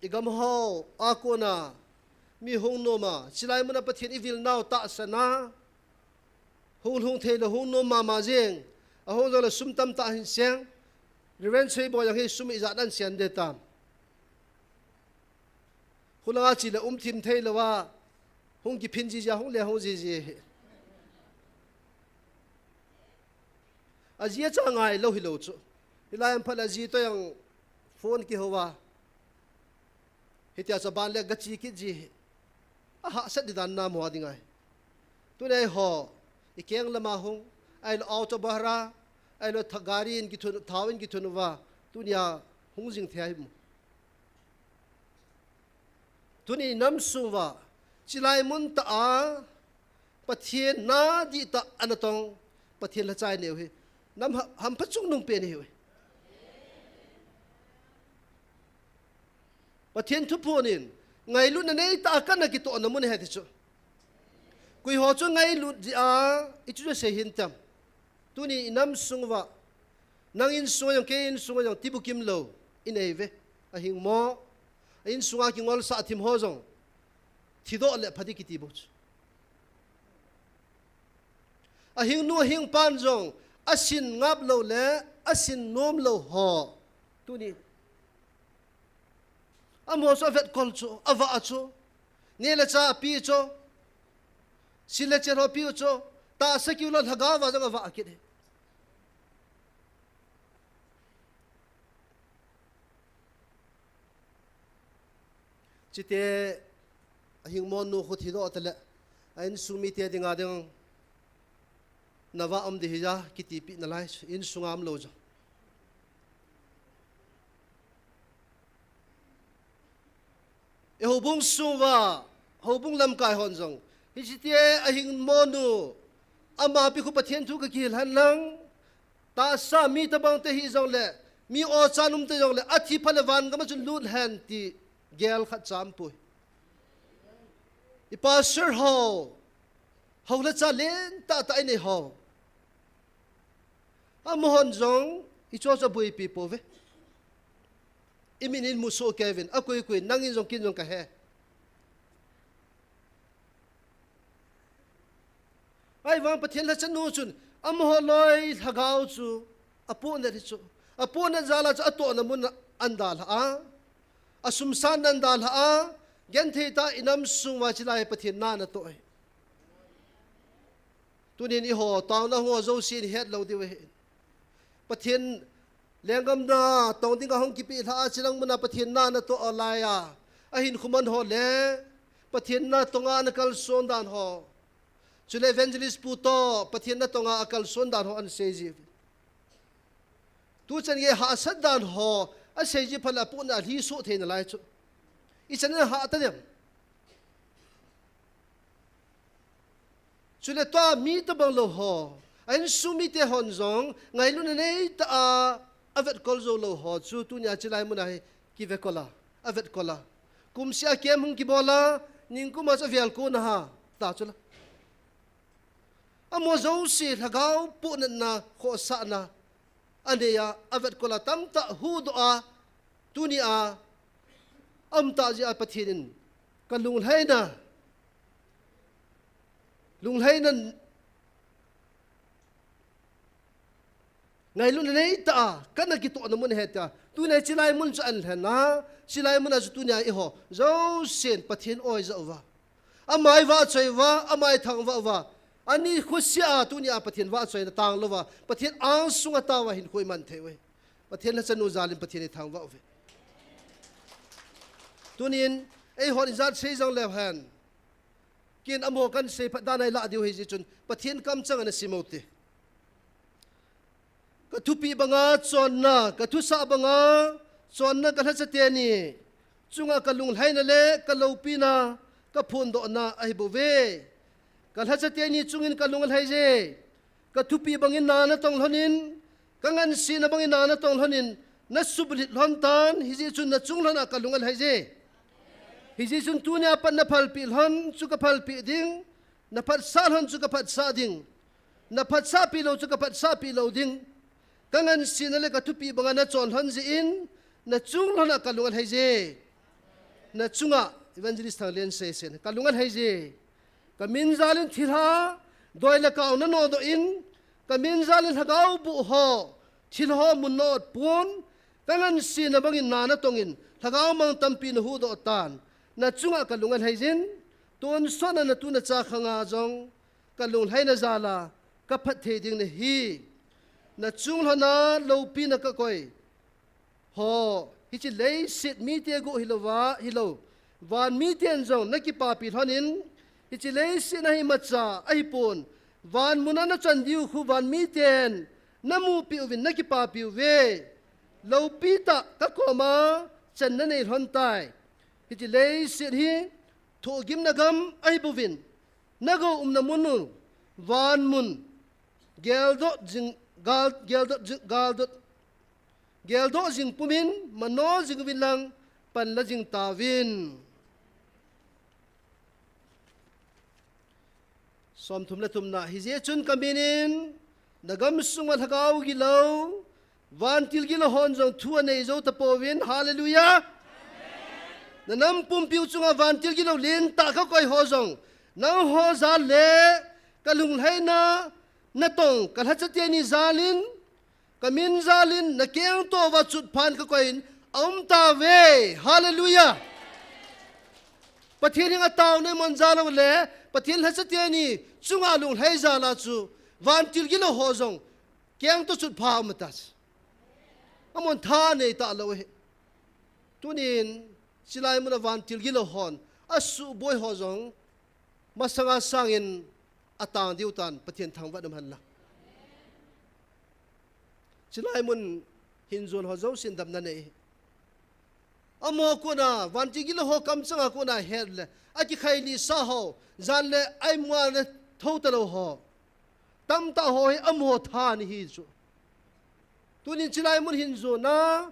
igam ho a kona mi hung nom a, chulai mun a Pathen ivil nau tahsan a, hung lhung thei lou, hung nom mama jing, ahung jongle sum tamtah ahin seng, Reverend Seiboi jong hi sum ijat ahin sen ding tam. Khulanga chele um thim thei louva, hung kiphin jiji a, hung le hung jiji hi. Aji acha ngai lou hilou chu. Hilai a phat le aji toh jong phone kihouva, hitia chu aban le gache kit ji hi. Ahahsat di dan na mo ding ahi. Tunia eiho, ikeng lama hung, ahilou auto bahra, ahilou tha-, gari in kithun, thao in kithun uva, tunia hung jing thei ahi mo. Tuni nam sung uva, chulai mun tah a, Pathen na dihtah ana tong, Pathen lhacha inei u hi. Nam ha-, hampha chungnung pen ihiu hi. Pathen thuphon in, ngailutna neitah a kana kitohna mun ahi ti chu. Koi ho chu ngailut jeh a, ichu chu sei hih in tam. Tuni inam sung uva, nang insung a jong, kei insung a jong, tibukim lou inei uve. Ahing mo, a insung a kingolsah thim ho jong, thidoh le pha ding kiti bou chu. Ahing nu, ahing pan jong, asin ngap lou le, asin nom lou ho. Tuni. Amaho chu avetkol chu, avah chu. Neh le chah ape chu. Sil le chen ho ape chu. Tahsa kiu lou lhagao va jong avah kit e. Chuteng ahing mo nu khu thidoh tale, a insung mite dinga ding, navah um ding ahi ja, kitipi nalai, insung a um lou jong. E houbung sung uva, houbung lamkai hon jong, hiche tia ahing mo nu, ama pi khu Pathen thu kakihil hen lang, tahsa mi tabang te hijong le, mi o chan um te jong le, athi phat le van gam a chun lut hen ti gel khat cha um poi. I pastor ho, hou le cha lentah tah inei ho. Amahon jong, ichu chu abuipi pouve. Imin in musoh kei uvin, akoi koi, nangin jong ken jong kahe. Ahivang Pathen lhacha nu chun, amaho loi lhagao chu, apohnat hi chu. Apohnat jal a chu atohna mun a ana dalha a. Asum san ana dalha a. Genthei tah a inam sung uva chulai Pathen na natoh e. Tunin eiho, taona hung ho jousen ihet lou diu ahi. Pathen lenggam na tong dinga hung kipeh lha a, chulang mun a Pathen na natoh a laiya, ahinkho man ho le, Pathen na tonga ana kalson dan ho. Chule evangelist pu toh, Pathen na tonga akalson dan ho ana sei ji. Tuchan gei hahsat dan ho, asei ji phat le apohnat alhi soh thei nalai chu. Ichan ana hah ta dem. Chule tua mi tabang lou ho, a insung mite hon jong, ngailutna neitah a, avetkol jou lou ho chu, tunia chulai mun a hi, kivetkol a, avetkol a. Kumseh a camp hung kibol a, ningkum a chu avel kon a ha, ta chu la. Amaho jouse lhagao pohnatna, khohsahna, anei a, avetkol a, tamtah huhdoh a, tunia, aum tah jeh a Pathen in, kalunglhaina, lunglhaina, ngailutna neitah a, kana kitohna mun ahi tia. Tunia chulai mun chu ana lhen a, chulai mun a chu tunia eiho jousen Pathen oi ja uva, ama ivahchoi uva, ama ithangvah uva, ani khoseh a tunia Pathen vahchoina tang louva, Pathen angsunga tao a hinkho iman thei uve. Pathen lhacha nu jal in Pathen ithangvah uve. Tunin, eihon ijat sei jong leu hen. Ken amaho kan seiphat dan a ilah diu ahi jeh chun, Pathen kamchang ana sim u hite. Ka thupeh banga chonna, ka thusah banga chonna ka lhacha teni chunga ka lunglhaina le ka loupina ka phondohna ahi bouve. Ka lhacha teni chungin ka lung alhai je. Ka thupeh bangin na natong lhonin, ka ngansena bangin na natong lhonin, nasubulhit lhon tan, hijeh chun na chung lhon a ka lung alhai je. Hijeh chun tunia pat na phalpeh lhon chu ka phalpeh ding, na phatsah lhon chu ka phatsah ding, na phatsahpeh lou chu ka phatsahpeh lou ding. Ka ngansena le ka thupeh banga na chon lhon jeh in, na chung lhon a ka lung alhai je. Na chunga, Evangelist Thanglen seisen, ka lung alhai je. Ka min jal in thilha, doi le kau na nodoh in, ka min jal in lhagao boh ho, thilha ho mun na ot pon, ka ngansena bangin na natong in, lhagao mang tampi na huhdoh tan, na chunga ka lung alhai jin, tonsot na na tu na cha khanga jong, ka lunglhaina jal a, ka phatthei ding nahi. Na chung lhon a loupina ka koi ho, hiche leiset mite guh hilouva, hilou. Van miten jong na kipapi lhonin, hiche leiset a hi imacha ahipon, van mun a na chan diu khu van miten na mupeh uvin na kipapi uve. Loupi tah ka koma chan na nei lhon tai. Hiche leiset hi thohgimna gam ahi bouvin, na gou umna mun u van mun Geldoh jing, gal, geldoh jing, galdoh, geldoh jing pumin, mano jing uvin lang, panla jing tauvin. Somthum le thumna, hijeh chun kaminin, nagam sunga lhagao gilou, vantil gilou hon jong thu anei jou tapouvin, hallelujah. Nanam pumpiu chunga vantil gilou lentah kakoi ho jong, nangho jal le, kalunglhaina, natong, kalhacha teni jalin, kamin jalin, nakengto uva chutphan kakoiyin, aum tauve, hallelujah. Pathen henga taona iman jal uleh, Pathen lhacha teni, chunga lunglhai jal a chu, vantil gilou ho jong, kengto chutpha aum tauve. Amahon tha nei talou ahi. Tunin, chilai muna vantil gilou hon, asuboi ho jong, masanga sangin atang diu tan, Pathen thangvah in um hen lang. Chilai mun hin jon ho jousen damna nei. Amaho kona, vantil gilou ho kamchanga kona het le, akikhai lisa ho, jan le aimuna thou talou ho. Tamtah ho hi amaho tha ahi chu. Tunin chilai mun hin jona,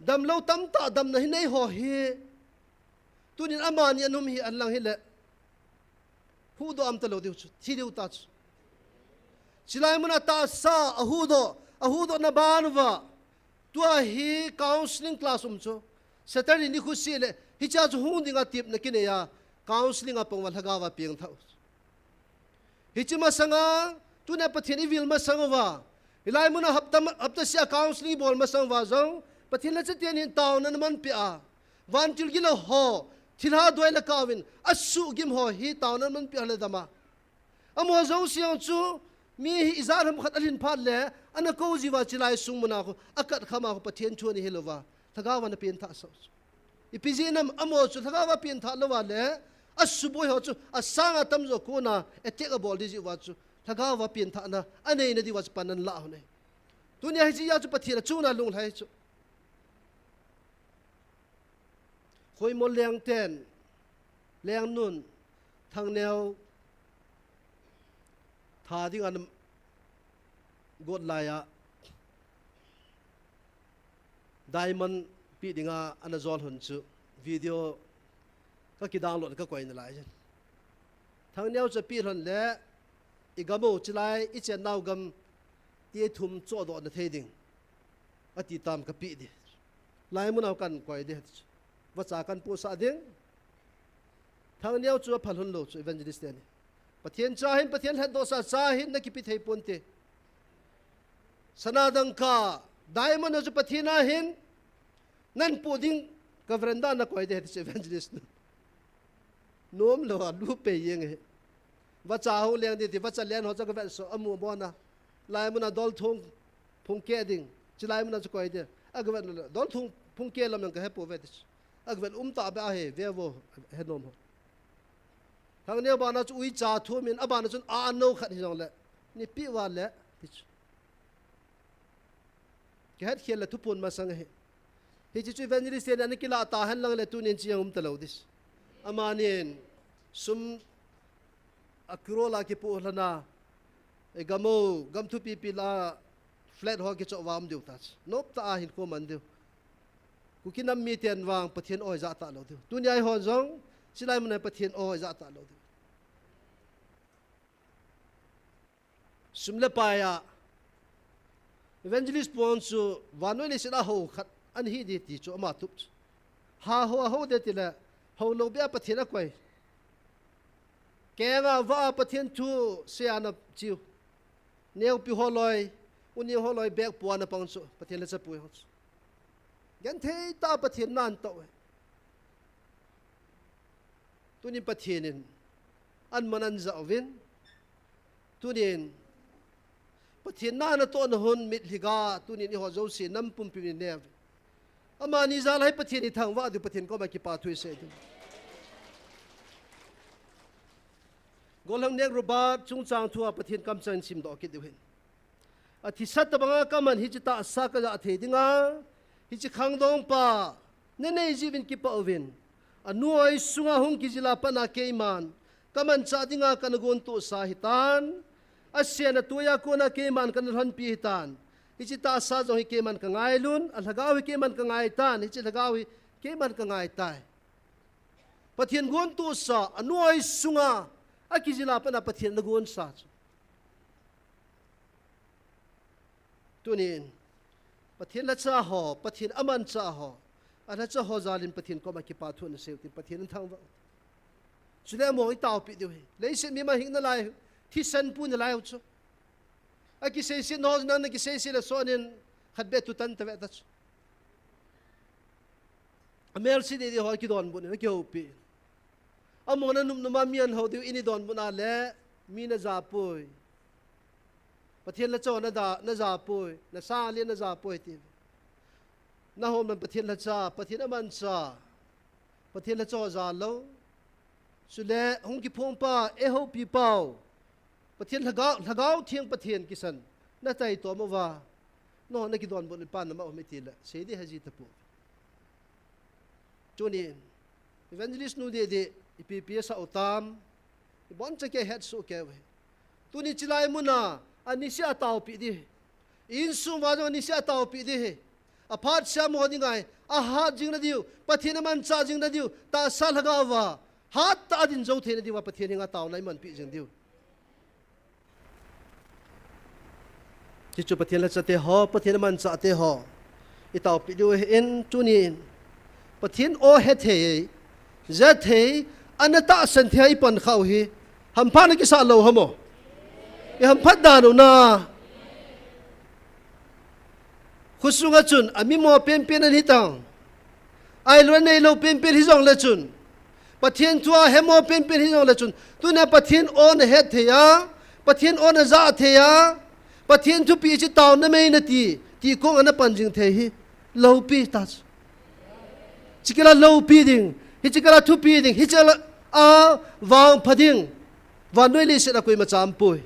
damlou tamtah damna hi nei ho hi. Tunin amani anum hi alang hile. Huhdoh aum talou diu chu, thi diu ta chu. Chilai muna tahsa ahuhdoh, ahuhdohna ban uva. Tua hi counseling class um chu. Saturday nikho seh le, hichea chu hung dinga tepna kinei a, counseling a pang uva lhagao va pengthah u. Hiche masanga, tunia Pathen ivil masang uva. Hilai muna hapta, hapta seh a counseling ibol masang uva jong, Pathen lhacha teni taona naman peh a. Vantil gilou ho, thilha doi le kauvin, asuhgim ho hi taona naman peh a le dam a. Amaho jouse jong chu, mi hi ijat ham khat alhin phat le, ana kou jiuva chilai sung muna khu, akat kham a khu Pathen thu ana hil uva, lhagao va ana pengthah sah u chu. Ipi jeh ham amaho chu lhagao va pengthah lou uva le, asuboi ho chu, asanga tamjo kona, attack abol ding jeh uva chu, lhagao va pengthahna, anei na diuva chu pan ana lah u ahi. Tunia hichea chu Pathen achunga lunglhai chu. Khoimo lengten, lengnun, Thangneo, tha dinga ana got laiya, diamond peh dinga ana jol lhon chu, video kakidownload kakoi nalai jin. Thangneo chu apeh lhon le, igam u chilai, ichennau gam, ti thum chohdoh na thei ding. Ati tam kapeh ding. Hilai muna kan koi ding. Vacha kan pohsah ding. Thangneo chu aphal lhon lou chu evangelist teni. Pathen cha hin, Pathen lhatdohsa cha hin nakipe thei ponte. Sana dangka, diamond chu Pathen a hin, nahin poh ding ka veranda nakoi ding ati chu evangelist nu. Nom lou a, lu pei jeng ahi. Vacha hung leng ding ti, vacha len ho chu agavetsah, amu abona. Hilai muna dolthong phungkeh ding. Chilai muna chu koi ding. Agavet lou le, dolthong phungkeh lam jong kahepouve ti chu. Agavet um tah beh ahi, ve vo, he nom ho. Thangneo bana chu uicha thumin, abana chun a nou khat hijongle, neipeh uva le, ti chu. Kihetkhel le thuphon masang ahi. Hiche chu evangelist teni ana kilah tahen lang le tunin hiche jong um talou ding. Amanin sum a crore a kipoh lhon a, igam u, gam thupipi lah a flat ho kichoh uva um diu ta chu. Noptah a hinkho man diu. Kuki nam miten vang Pathen aw ijat talou diu. Tunia eihon jong, chilai muna Pathen aw ijat talou diu. Sum le pai a, evangelist pon chu vannoi leiset a hou khat ana hi ding ti chu ama tup chu. Ha ho, ahou ding tile, hou lou beh a Pathen akoi. Kenga vah a Pathen thu seina chiu. Neopi holoi, uneu holoi bag pua ana pang chu, Pathen lhachapu ho chu. Genthei tah a Pathen na atoh e. Tunin Pathen in, aman ana ja uvin. Tunin, Pathen na atohna hun mitlhi ga, tunin eiho jouse nam pumpi in inei uvin. Amani jal a hi Pathen ithangvah diu, Pathen koma kipa thu isei diu. Gollhang Nek Robert chungchang thua Pathen kamcheng simdoh kit diu ahin. Athisa tobanga kaman hiche tahsa kajah thei dinga, hiche khangdong pa, nanei jeh uvin kipah uvin. Anu oi sunga hung kijil a pat a keiman, kamanchah dinga kana gontohsa ahitan. Asen a tuiya kona keiman kana lhonpi hitan. Hiche tahsa jong hi keiman kangailun, a lhagao hi keiman kangaitan, hiche lhagao hi keiman kangaitai. Pathen gontohsa, anoi sunga, akijil a pat a Pathen ana gonsa chu. Tunin, Pathen lhacha ho, Pathen amancha ho, alhacha ho jalin Pathen koma kipathu nasei utin, Pathen in thangvah u. Chule amaho itaopi diu ahi. Leiset mima hing nalai, thisan pu nalai u chu. Akiseiset nau, nang nakiseiset le sonin, khat beh tutan tave ta chu. Amelse didi ho kidonbut in, akihoupi. Amaho nanop nop a mi ahou diu, in idonbut a le, mi najapoi. Pathen lhacha ho nada, najapoi, nasang le najapoi ti. Nahom nan Pathen lhacha, Pathen amancha, Pathen lhacha ho jalou. Chule, hung kiphong pa, eihoupi pau. Pathen lhagao, lhagao theng Pathen kisan. Nataitom uva. Nangho nakidonbut le pan nama um e tile. Seidi haji tapou. Tunin, evangelist nu didi, ipi ipi asah u tam, iboncha kei hetsoh kei uve. Tuni chilai muna, anise a taopi di. Insung uva jong anise a taopi di. Aphat seh a amaho dinga hi, ahat jing nadiu, Pathen amancha jing nadiu, tahsa lhagao uva, hattah a adin jou thei nadiuva, Pathen henga taona imanpi jing diu. Hichu Pathen lhacha te ho, Pathen amancha te ho. Itaopi diu ahin tunin. Pathen o hethei, jathei, ana tahsan thei a ipan khau hi. Hamphat na kisa lou ham o. Ihamphat dan u na. Khosunga chun, amimo penpen ana hitang. Ailou aneilou penpen hijongle chun. Pathen thua hemo penpen hijongle chun. Tunia Pathen o nahet thei a, Pathen o najah thei a, Pathen thupeh chu taona mei nati, ti kong ana pan jing thei hi. Loupi ta chu. Chikila loupi ding, hichikila thupi ding, hichikila a vangpha ding. Vannoi leiset a koima champoi.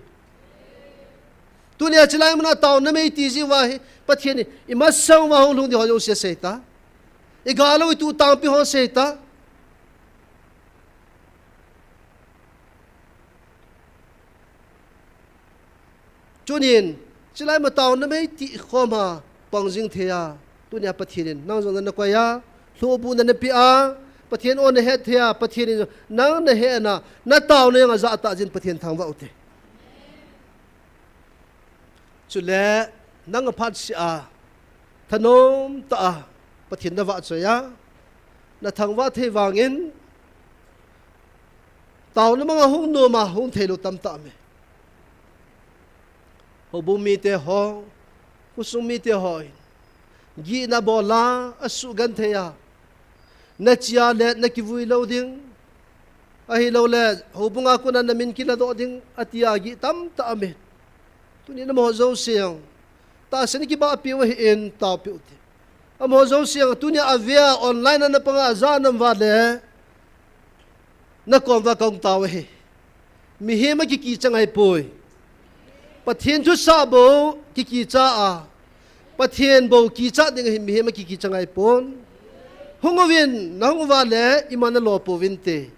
Tunia chilai muna taona mei ti jiuva hi, Pathen in, imasang uva hung lhung di ho jouse asei ta. Igalou itu tangpi ho asei ta. Tunin, chilai ma taona mei ti khom a pang jing thei a. Tunia Pathen in, nang jong nana koi a, lhubu nana pe a, Pathen o nahet thei a, Pathen in, nang nahet na, nataona jong ajah tah jin Pathen thangvah u te. Chule, nang aphat seh a, thanom tah a, Pathen navahchoi a, nathangvah thei vangin, taona manga hung nom a, hung theilou tamtah um e. Houbung mite ho, khosung mite ho in, gihna bol a, asugenthei a, nache a le nakivui lou ding, ahilouleh, houbung a kona namin kiladoh ding, ati a gih tamtah um e. Tunin amaho jouse jong, tahsan kibahpi u ahin, taopi u te. Amaho jouse jong, tunia avea online a napanga ajah nam uva le, nakom uva kahung tao ahi. Mihem a kikicha ngai poi. Pathen thusah bou kikicha a, Pathen bou kicha ding ahi, mihem a kikicha ngai pon. Hung uvin, nahung uva le, ima nalo pouvinte.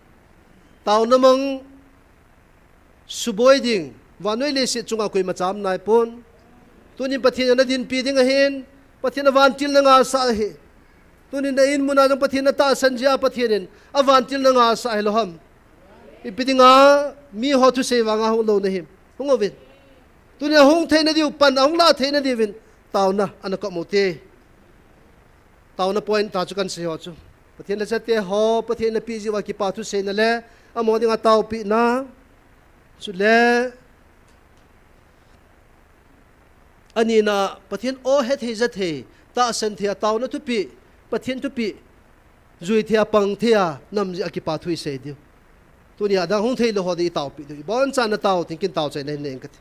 Taona mang suboi ding, vannoi leiset chunga koima cham nai pon. Tunin Pathen in nadinpi ding ahin, Pathen avantil nangasah ahi. Tunin na in muna jong Pathen natahsan jeh a Pathen in avantil nangasah ahilou ham. Ipi dinga miho thusei vanga hung lou nahim. Hung uvin. Tunin ahung thei nadiu pan, ahung lah thei nadiuvin. Taona, ana kop u te. Taona point tah chu kahin sei ho chu. Pathen lhacha te ho, Pathen in napeh jeh uva kipa thuseina le, amaho dinga taopehna. Chule, anina, Pathen o hethei jathei, tahsan thei a taona thupeh, Pathen thupeh, jui thei a pang thei a, nam jeh a kipa thu isei diu. Tunia dang hung theilou ho ding itaopeh diu. Iboncha natao, tin kin taochaina hin nei inge kati.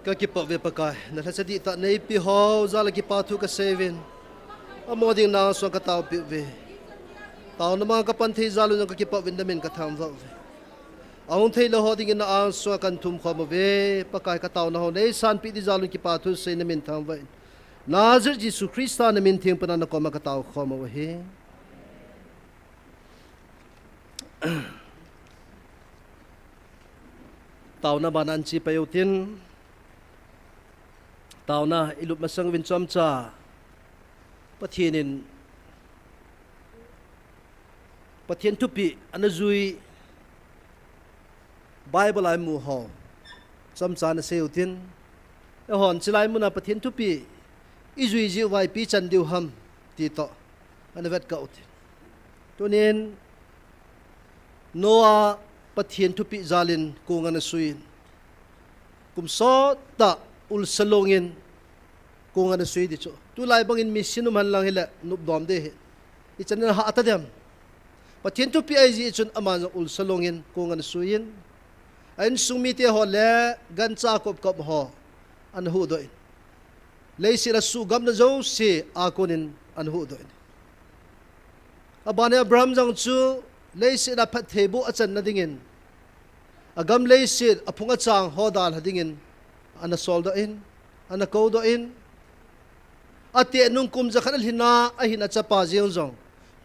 Ka kipah uve Pakai, na lhacha dihtah neipe ho jal a kipa thu kasei uvin. Amaho ding nang sunga kataopi uve. Taona manga kapan thei jal un jong ka kipah uvin, namin kathangvah uve. Ahung thei lou ho dingin na ang sunga kahin thum khom uve. Pakai, kataona ho neisanpeh ding jal un kipa thu sei, namin thangvah in. Nazareth Jesu Christa namin theng pana nakoma katao khom u ahi. Taona bana anche pai utin, taona ilut masang uvin chomcha Pathen in, Pathen thupeh ana jui Bible a imu ho chomcha ana sei utin, eihon chulai muna Pathen thupeh ijui jeh uva ipi ichan diu ham ti toh ana vetkah utin. Tunin Noah Pathen thupeh jal in kong ana sui in, kum sottah ulsa long in kong ana sui ding chu. Tulai bangin machine um henlang hile nopdom ding ahi. Ichan in ahah ta dem. Pathen thupeh ahi jeh chun aman jong ulsa long in kong ana sui in, a insung mite ho le gancha kopkop ho ana huhdoh in, leiset a suhgamna jouse a konin ana huhdoh in, aban in Abraham jong chu leiset a phattheiboh achanna dingin, agam leiset aphung achang ho dalha dingin ana soldoh in, ana koudoh in, ateh nung kum jakhat alhin a, ahin achapa jeng jong,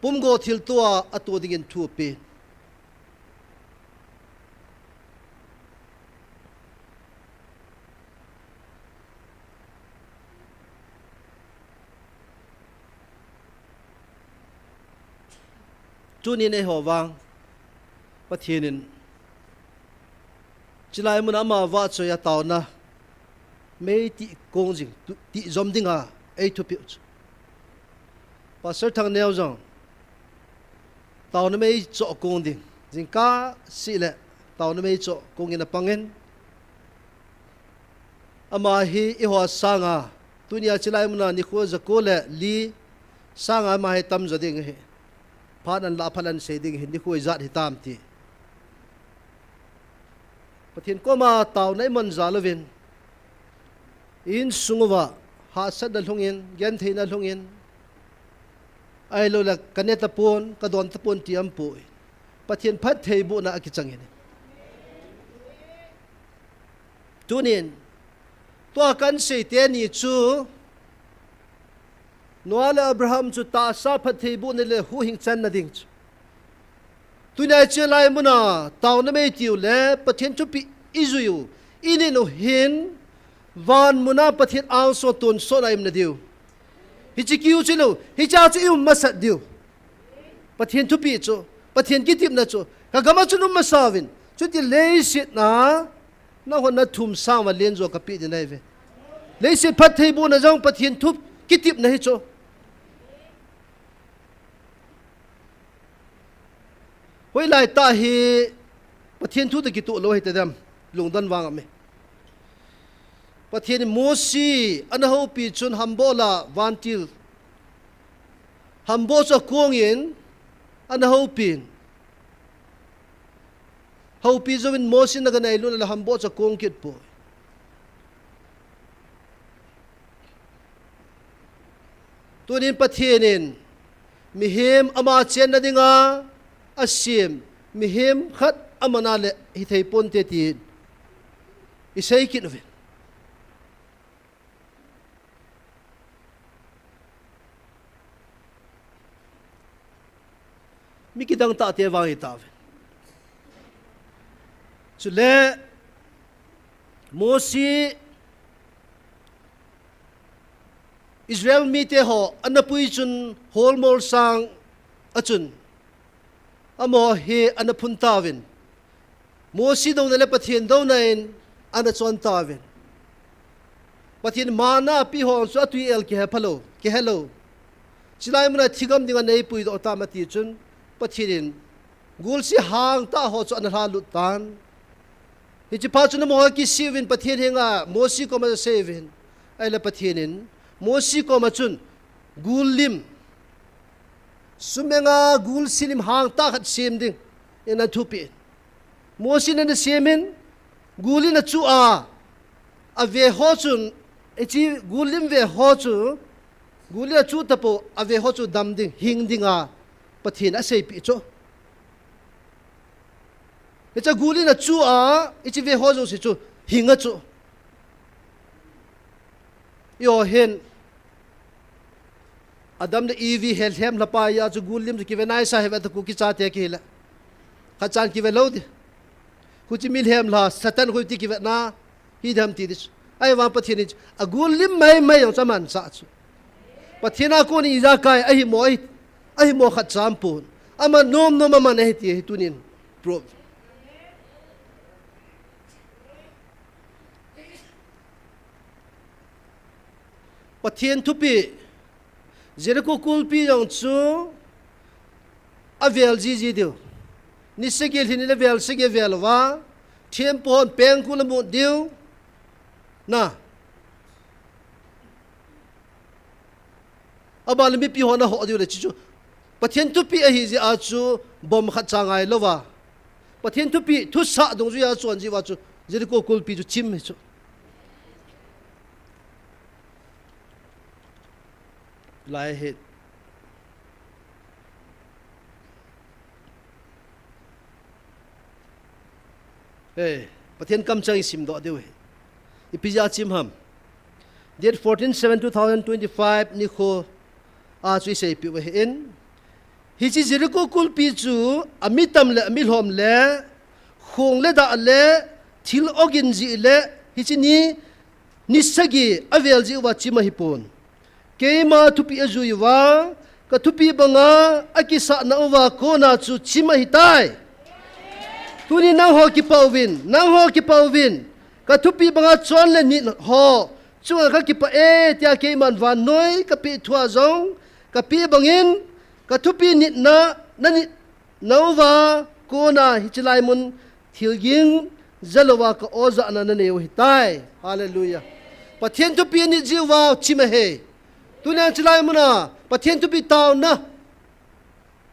pumgo thilto a ato dingin thu ape. Tunin eiho vang, Pathen in, chulai muna ama vahchoi a taona mei tih kong jing, tu-, tih jom dinga ei thupeh u chu. Pastor Thangneo jong, taona mei choh kong ding, jingkah seh le taona mei choh kong in apang in. Ama hi eiho sanga, tunia chulai muna nikho jako le li sanga ama hi tamjo ding ahi. Phat ana lah, phat ana sei ding ahi, nikho ijat hitam ti. Pathen koma taona iman jal uvin, insung uva hahsatna lhungin, gentheina lhungin, ahilou le ka ne tapon, ka don tapon ti aumpoi. Pathen phattheibohna akichang in. Tunin, tua kahin sei teni chu, Noah le Abraham chu tahsa phattheibohna le huhhing channa ding chu. Tunia chulai muna taona mei tiu le Pathen thupeh ijui u, inin u hin, van muna Pathen angsunga tonsotna ium na diu. Hiche kiu chu lou, hiche chu ium masat diu. Pathen thupeh chu, Pathen kitepna chu, ka gam a chun um masa uvin. Chuti leiset a, nahon nathum sang uva lenjo kapeh ding ahi ve. Leiset phattheibohna jong Pathen thu kitepna hi chu. Hoilai tah hi Pathen thu toh kitoh lou hita dem, lungdon vang aume. Pathen in Mosi ana houpi chun humboh la vantil, humboh chu akong in ana houpin. Houpi jouvin Mosi in aga nailut le humboh chu akong kit poi. Tunin Pathen in mihem ama chenna dinga asem, mihem khat aman a le hithei ponte tin isei kit uvin. Mi kidang tahte vang hitauvin. Chule Mosi Israel mite ho ana pui chun holmol sang a chun amaho hi ana phun tauvin. Mosi douna le Pathen douna in ana chon tauvin. Pathen manna apeh ho chu atui el kihe phalou, kihelou. Chulai muna thigam dinga neipuidoh tam ati chun Pathen in gulse hangtah ho chu ana lhalut tan. Hiche phat chun amaho kisih uvin Pathen henga Mosi koma asei uvin. Ahile Pathen in Mosi koma chun gul lim, sumenga gulse lim hangtah khat sem dingin athupeh in. Mosi in ana semin, gul in achuh a, ave ho chun, hiche gul lim ve ho chu, gul in achuh tapou, ave ho chu dam ding, hing dinga Pathen in aseipeh chu. Hiche gul in achuh a, hiche ve ho jouse chu hing a chu. Eiho hin Adam le Evi helhem lhapa a chu gul lim chu kive naisa hih ve, tua kichate kihile. Khatchan kive lou ding. Huche mi lhem lha, Satan khu ti kivetna hi dam ti ding chu. Ahivang Pathen in chu agul lim maimai jong chu amansah chu. Pathen a kon in ijakai ahimo, ahi, ahimo khatcha aumpon. Aman nomnom aman ahi ti hi tunin prove. Pathen thupeh, Jericho kulpi jong chu avel jiji diu. Ni sagi lhin in avel sagi avel uva, thempu hon pengkul amut diu. Na. Aban le mipi hon ahoh diu le chuchu. Pathen thupeh ahi jeh a chu bom khatcha ngai louva, Pathen thupeh thusah dungjuia chon jeh uva chu Jericho kulpi chu chim hi chu. Lai hi. He, Pathen kamcheng isimdoh diu hi. Ipi jeh a chim ham? Date fourteen seven two thousand twenty-five nikho a chu iseipiu ahin. Hiche Jericho kulpi chu ami tam le ami lhom le khong le dah le thil ogin jeh le hiche ni, ni sagi avel jeh uva chim ahipon. Keima thupi ajui uva, ka thupi banga akisahna uva kona chu chim ahitai. Tuni nangho kipah uvin, nangho kipah uvin, ka thupi banga chon le nit ho chunga ka kipah e, tia keiman vannoi kapeh thua jong kapeh bangin, ka thupi nitna, na nit nauva kona hiche lai mun thil ging jalouva ka ojahna nanei u ahitai. Hallelujah. Pathen thupi nit jeh uva chim ahi. Tunia hiche lai muna Pathen thupi taona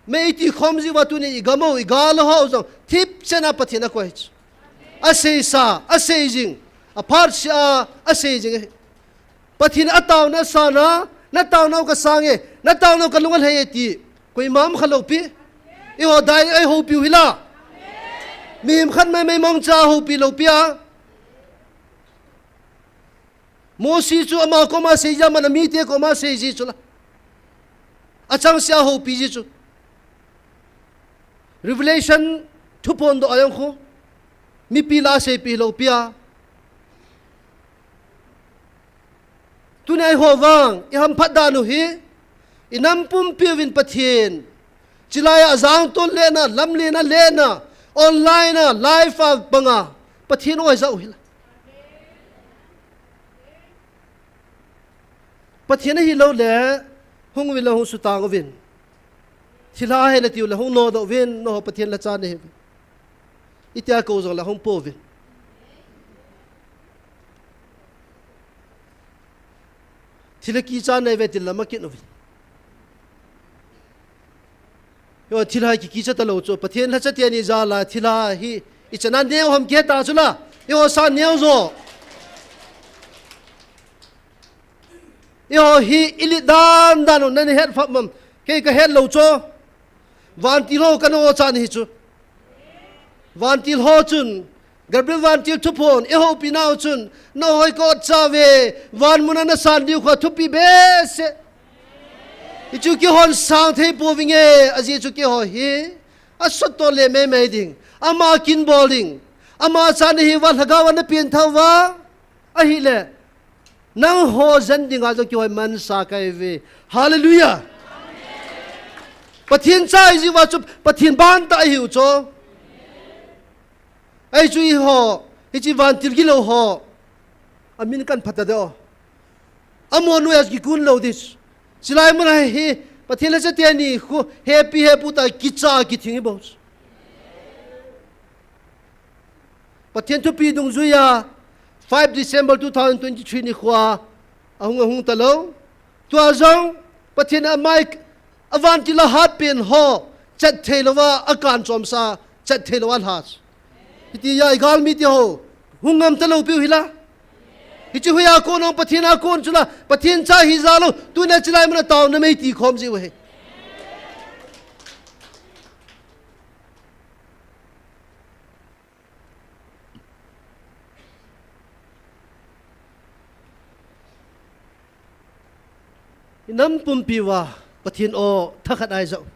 mei iti khom jeh uva tunia igam u, igal u ho jong thipchenna Pathen akoi chu. Aseisa, asei jing. Aphatsea, asei jing ahi. Pathen ataona asana, nataonau kasang e, nataonau kalung alhai e ti koima umkha lou pi. Eiho dai, eihoupiu hila. Mihem khat maimai mangcha houpi lou pi a. Mosi chu ama koma seija, aman amite koma seiji chula. Achangseh a houpi ji chu. Revelation thuphondoh a jong khu mipi lah a seipi lou pi a. Tunia eiho vang ihamphat dan u hi, inam pumpiuvin Pathen chilai a jangtol lena, lamlen a lena, online a, live a banga Pathen oi ja u hila. Pathen ahilou le hung uvin lang hung sutang uvin. Thilha ahi natiu le hung nodoh uvin, nangho Pathen lhacha nahiuvin. Itia kou jong le hung pouvin. Thilha kicha neive tin lam akit uvin. Eiho thilha kikicha talou chu Pathen lhacha teni jal a thilha hi ichan a neo ham kiheta chula. Eiho sa neo jo. Eiho hi ilit dan dan u nani het phapmam. Kei kahet lou chu. Vantil ho kana ocha nahi chu. Vantil ho chun, Gabriel vantil thuphon eihoupinau chun, nahoi ka otcha uve, van muna nasan diu khu athupi behseh. Hichu kihon sang thei pouvinge, ajeh chu keiho hi asot tole meimei ding, ama kin bol ding, ama chan ahiuva lhagao ana pengthauva, ahile nangho jen dinga jong kihoi mansa kahiuve. Hallelujah. Pathen cha ihiuva chu Pathen bantah ahiu chu. Ahi chu eiho hiche vantil gilou ho amin kan phatah de o. Amonu a kikun lou ding. Chulai muna hi Pathen lhacha teni khu hepi hepu ta kicha kithing ibou chu. Pathen thupi dungjuia five December two thousand twenty-three nikhoa ahung ahung talou. Tua jong Pathen amai avantil a hatpen ho chat theilouva akan chomsa chat theilouva alha. Hitia igalmi teho hung ngam talou piu hila. Hiche hoiya kon ong Pathen a kon chula Pathen cha hi jalou. Tunia chulai muna taona mei ti khom jiu ahi. Inam pumpiuva Pathen o thakhat ahi jeh u.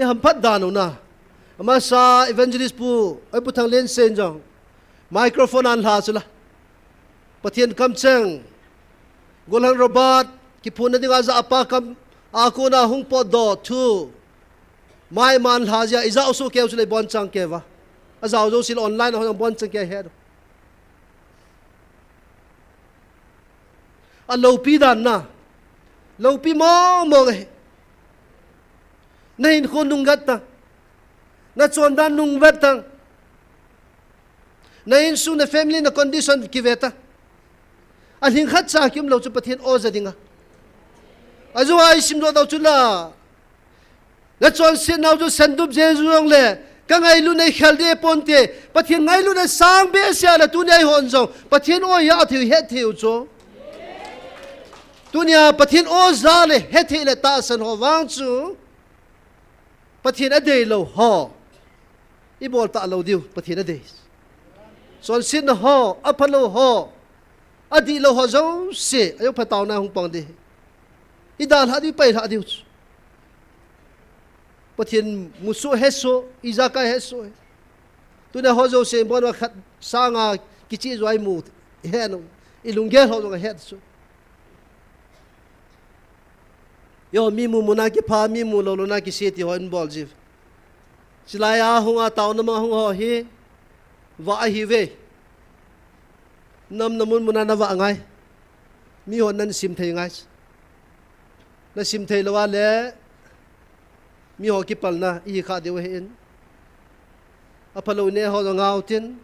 Ihamphat dan u na. Amasa evangelist pu, oi Pu Thanglensen jong microphone ahin lha chula. Pathen kamcheng, Golhang Robert kiphonna dinga ajah pa kam a kona hung potdoh thu mai ahin lha jeh a ijah soh keu chule ibonchauva. Ajah jouse online a hung bonchauva he. Aloupi dan na. Loupi mong mong ahi. Nahinkho nungvet tan. Nachondan nungvet tan. Na insung, na family, na condition kivet tan. Alhing khatcha kiumlou chu Pathen o ja dinga. Ajeh a isimdoh dau chu la. Nachonsetnau chu sandup jeh jongle, kangailutna ikhel ding ponte. Pathen ngailutna sang behseh a le tunia eihon jong Pathen o ja thei u, het thei u chu. Tunia Pathen o ja le het thei le tahsan ho vang chu Pathen adeilou ho ibol talou diu, Pathen adei. Chonsetna ho, aphalou ho, Adihlou ho jouse, ajong pha taona hung pang ding. Idalhah diu, pailhah diu chu. Pathen musoh hesoh, ijakai hesoh. Tunia ho jouse, ibon uva khat sanga kicheh jo imu, ihet u. Ilunggel ho jong ahet chu. Eiho, mi mu muna kipha, mi mu lou louna kise ti ho ibol jiu. Chulai a hunga taona mang hung ho hi, vah ahiuve. Nam na mun muna navah ngai. Mihon nasim thei ngai. Nasim thei lou a le, miho kipalna ihi kha diu ahin. Aphalou neh ho jong ngau tin,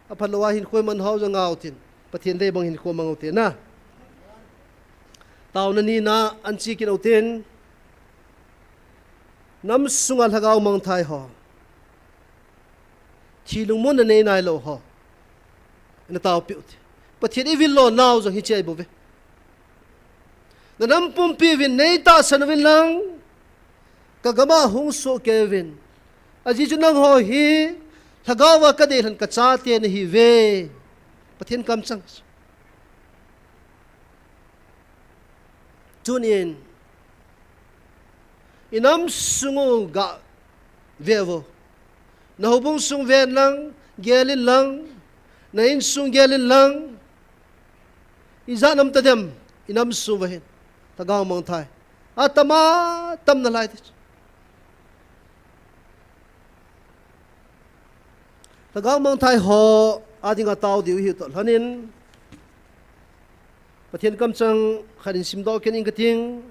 aphalou a hinkho iman ho jong ngau tin, Pathen dei bang hinkho mang u tin na. Taona nina, anchi kit u tin, nam sunga lhagao mangthai ho, thi lungmonna nei nailou ho, na taopeh u tin. Pathen ivil lou nau jong hiche ahi bouve. Na nam pumpi uvin nei tahsan uvin lang, ka gam a hung soh kei uvin. Ajeh chu nangho hi, lhagao a ka deilhen ka chate nahiuve. Pathen kamchang. Tunin, inam sung u gah ve uvo. Na houbung sung ven lang, gel in lang, na insung gel in lang, ijat nam tadem, inam sung uva hin, lhagao mangthai atam atam nalai ti. Lhagao mangthai ho adinga tao diu hiu toh lhonin, Pathen kamchang khat in simdoh kit ing kating.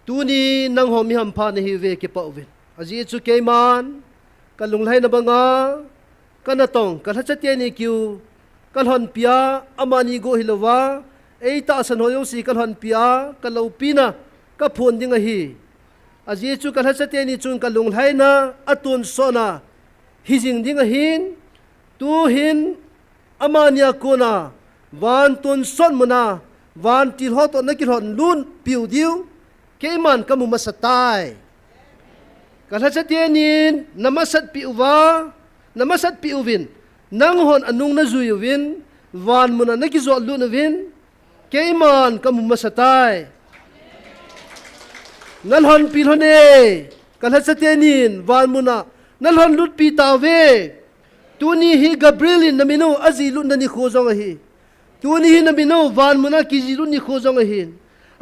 Tuni nangho mi hampha nahiuve, kipah uvin. Ajeh chu keiman ka lunglhaina banga, ka natong, ka lhacha teni kiu ka lhonpi a, amani go hilouva, ei tahsan ho jouse ka lhonpi a, ka loupina ka phon ding ahi. Ajeh chu ka lhacha teni chun ka lunglhaina atonsot na hijing ding ahin, tuhin amani a kona van tonsot muna vantil ho toh na kilhon lut piu diu keiman ka mu masa tai. Ka lhacha tenin na masat piu va, na masat piu vin, nanghon anung na jui uvin, van muna na kijot lut uvin, keiman ka mu masa tai. Na lhonpi lhon e, ka lhacha tenin van muna na lhon lutpi tauve. Tuni hi Gabriel in na min u ajih lutna nikho jong ahi. Tuni hi na min u van muna kijih lut nikho jong ahi.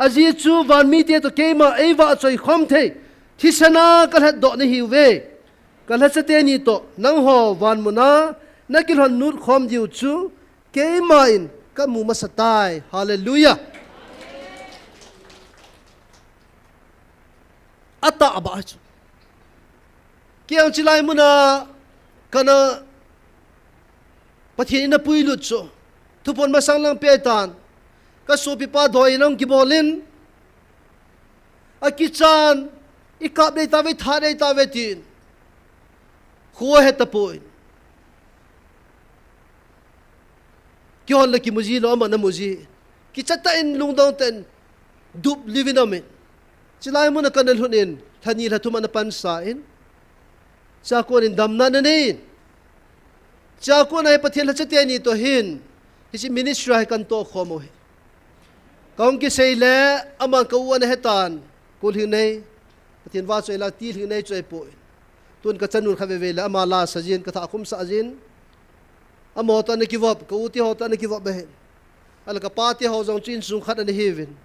Ajeh chu van mite toh keima ei vahchoi khom thei, thisan a ka lhatdoh nahiuve. Ka lhacha teni toh nangho van muna na kilhon lut khom diu chu keiman ka mu masa tai. Hallelujah. Atahbeh chu. Kei jong chulai muna kana Pathen in apui lut chu, thuphon masang lang pe tan, ka sopipa doi in ahung kibol in, akichan, i kap dei tauve, that dei tauve tin, kho ahe tapon. Kihon le kimu ji lou, aman amu ji. Kicha tah in, lungdong tah in, dup liu in aum in. Chulai muna kana lhun in, lha ni lha thum ana pansa in, chua kon in damna ana nei in. Chua kon a hi Pathen lhacha teni toh hin, hiche ministry a hi kana toh khom u ahi. Kahung kisei le, aman ka u ana he tan, kol hing nei, Pathen vahchoi la ti hing nei chu ahipoi. Tun ka chanu kha veve le, ama la sa jin, ka thah khum sa jin. Amaho toh ana kivop, ka u te ho toh ana kivop ahi. Ahile ka pa te ho jong chu insung khat ana hiuvin.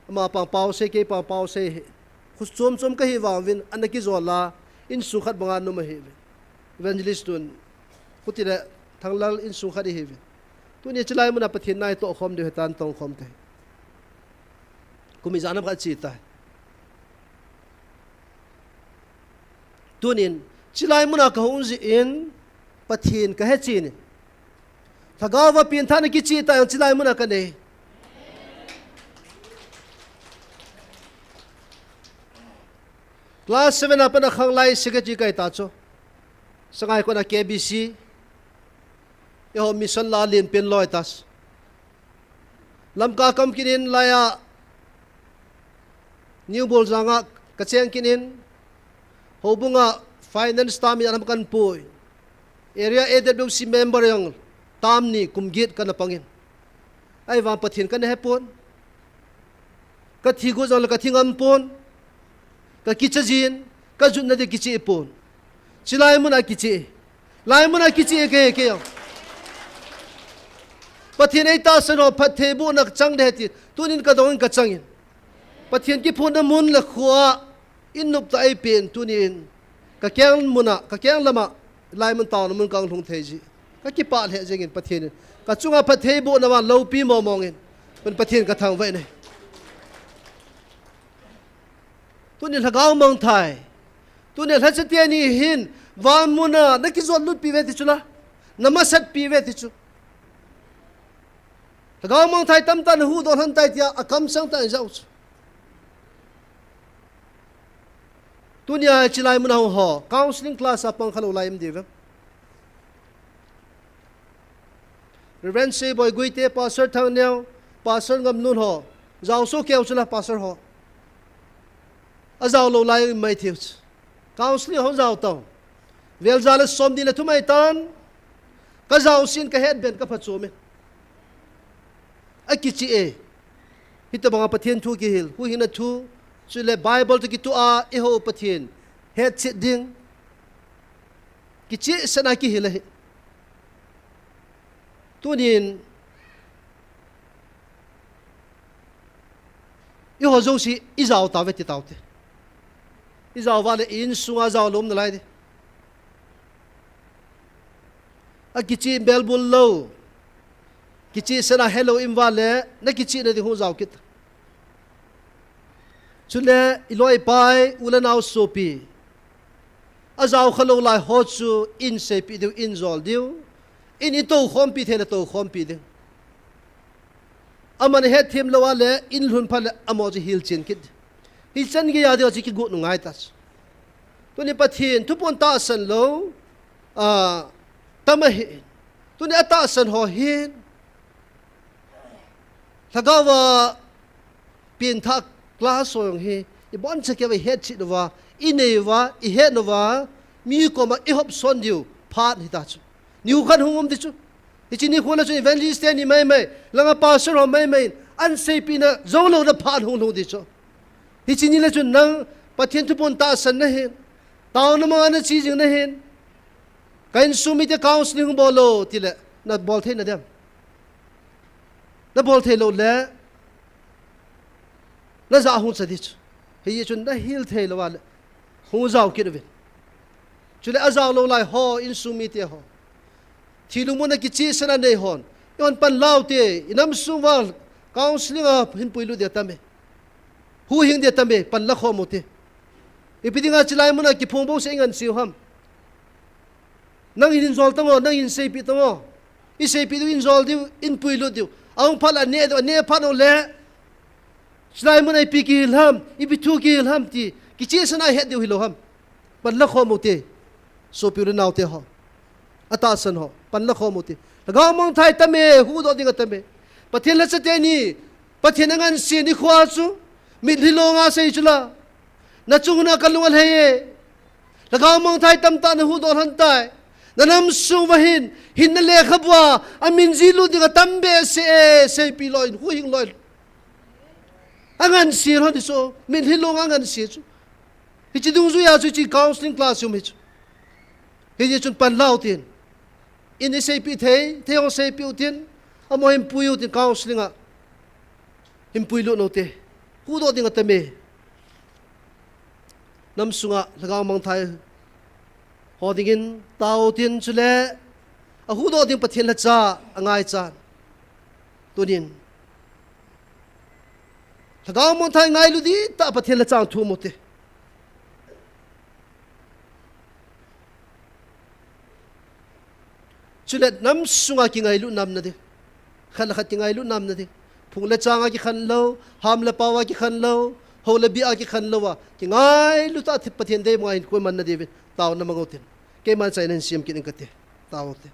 Ama pang pao sei, kei pang pao sei hi. Khu chom chom ka hi vang uvin, ana kijol a, insung khat banga ana um ahiuvin. Evangelist tun, khuti le Thanglal insung khat ihiuvin. Tuni chulai muna Pathen na i toh khom diu ahi tan, tong khom te. Kum ijat nam khat chi tai. Tunin, chulai muna kahung jeh in, Pathen kahe chen in. Lhagao va pengthahna kicheh tah jong chulai muna kanei. Class seven a pat a khanglai secretary kahi ta chu. Sangai kona K B C. Eiho mission la len pen loi ta. Lamka kam kit in, laiya New Boljang a kacheng kit in, houbung a finance ta mi anam kan pui. Area A W C member jong tam ni kum get kana pangin. Ahivang Pathen kana hepon. Kathi gu jongle kathi ngampon. Kakicha jin, kajutna di kichepon. Chilai muna kiche. Lai muna kiche ke, ke jong. Pathen eitahsan ho phattheibohna chang ding ahi ti. Tunin kadongin kachangin. Pathen kiphonna mun le khoa, in noptah eipen tunin. Kakeng muna, kakeng lama, lai mun taona mun kahung lhung thei ji. Kakipah lheh jengin Pathen in. Kachunga phattheibohna vang loupi mongmong in. Pathen kathangvah e. Tuni lhagao mangthai. Tuni lhacha teni hin, van muna, nakijot lutpi ve ti chu la. Namasatpi ve ti chu. Lhagao mangthai tamtah nahuhdoh lhon tai tia, akamsang tah in jao chu. Tunia chilai muna hung ho, counseling class a pang khalou lai um diu ve. Reverend Seiboi Guite, Pastor Thangneo, Pastor Ngamnun ho, jao soh keu chu la Pastor ho. Ajao lou lai um mai thei chu. Counseling ho jao tao. Vel ja le som ni le thum ahitan. Kajao sin kahet ben kaphachom e. Akiche e. Hitobanga Pathen thu kihil. Huhhingna thu. Chule Bible toh kitoh a eiho Pathen hetchet ding. Kichehsahna kihil ahi. Tunin, eiho jouse ijao tauve ti taute. Ijao uva le insunga jao lou um nalai di. Akicheh belbul lou. Kichehsahna helou um uva le, nakichehna ding hung jao kit. Chule, iloi ipai, u le nao sopi. Ajao khalou lai ho chu, in seipeh diu, in jol diu. In itoukhompi thei le toukhompi ding. Aman ahetthem lou a le, in lhun phat le, amaho chu hilchen kit. Hichan geiya ding chu kigot u ngai ta chu. Tuni Pathen, thuphon tahsan lou, a, tam ahi. Tuni atahsan ho hin. Lhagao va, Pengthah class ho jong hi, iboncha keu va ihetchet uva, inei uva, ihet uva, mi koma ihop son diu, phat hita chu. Nikho khat hung um ti chu. Hiche nikho le chun evangelist teni maimai, langa pastor ho maimai, ahin seipehna, jou louna phat hung lhung ti chu. Hiche ni le chun nang, Pathen thuphon tahsan nahin, taona manga nache jing nahin, ka insung mite counseling hung bol o, tile, nabol thei nadem. Nabol thei lou le, najah hung cha di chu. Hiche chun nahil thei lou a le, hung jao kit uvin. Chule ajao lou lai ho, insung mite ho. Thilung muna kichehsahna nei hon. Ihon pan laute, inam sung uva, counseling a hin puilut dia tame. Huhhing dia tame, pan la khom ute. Ipi dinga chilai muna kiphong bouseh ingansei u ham. Nang hin jol tan o, nang hin seipeh tan o. Iseipeh diu, in jol diu, in puilut diu. Ahung phat le aneh diu, aneh phat u le. Chilai muna ipi kihil ham, ipi thu kihil ham ti. Kichehsahna ihet diu hilou ham. Pan la khom ute. Sopi u le naote ho. Atahsan ho. Pan la khom ute. Lhagao mangthai tame, huhdoh ding atame. Pathen lhacha teni. Pathen angansei nikho a chu. Mitlhi longa sei chu la. Nachung uva kalung alhai e. Lhagao mangthai tamtah nahuhdoh lhon tai. Nanam sung uva hin, hinna lekhabua, amin jihlut ding atam behseh e, seipeh lou in, huhhing lou in. Angansei lhon ti chu, mitlhi longa angansei chu. Hiche dungjuiya chu hiche counseling class um hi chu. Hiche chun pan laute. In iseipeh thei, thei ho seipeh utin, amaho hin pui utin counseling a. Hin puilut ute. Huhdoh ding atame. Nam sunga lhagao mangthai ho dingin tao tin chule ahuhdoh ding Pathen lhacha angaichan. Tunin lhagao mangthai ngailu dihtah Pathen lhacha thum ute. Chule nam sunga kingailut namna ding. Khat le khat kingailut namna ding. Phung le changa kikhen lou, ham le pao a kikhen lou, hou le bia kikhen lou a. Kingailu tah a Pathen deimunga hin koiman na diuvin. Taona mang utin. Keiman chaina hin sem kit ing kate. Tao ute.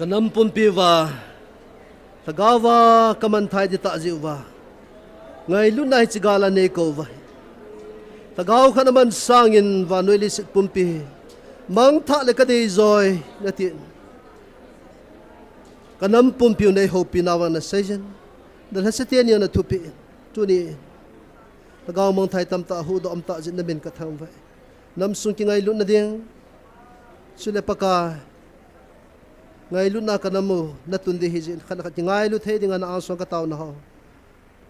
Ka nam pumpi uva, lhagao va ka mangthai ding tah jeh uva, ngailutna hiche gal a nei kou uva. Lhagao khat na man sangin vannoi leiset pumpi mangthah le ka deijoi na tin. Ka nam pumpi u nei houpi nauva na seijin, na lhasam teni na thupi in. Tuni lhagao mangthai tamtah huhdoh um tah jeh in na min ka thangvah e. Nam sung kingailutna ding, chule Pakai, ngailutna ka nam u na tun ding ahi jeh in, khat le khat kingailu thei dinga na angsung ka taona ho,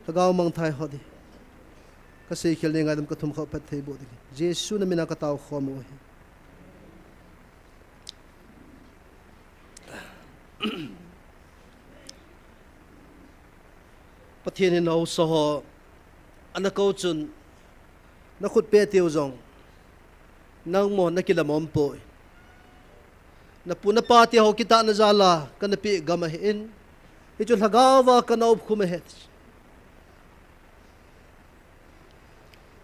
lhagao mangthai ho ding, ka seikhel nei ngaidam ka thum khauh phatthei boh ding, Jesu na min a ka tao khom u ahi. Pathen in haosa ho ana kou chun, na khut peh teu jong nangma na kilam umpoi. Na pu na pa te ho kitahna jal a kana peh gam ahin, hichu lhagao va kana opkhum ahi.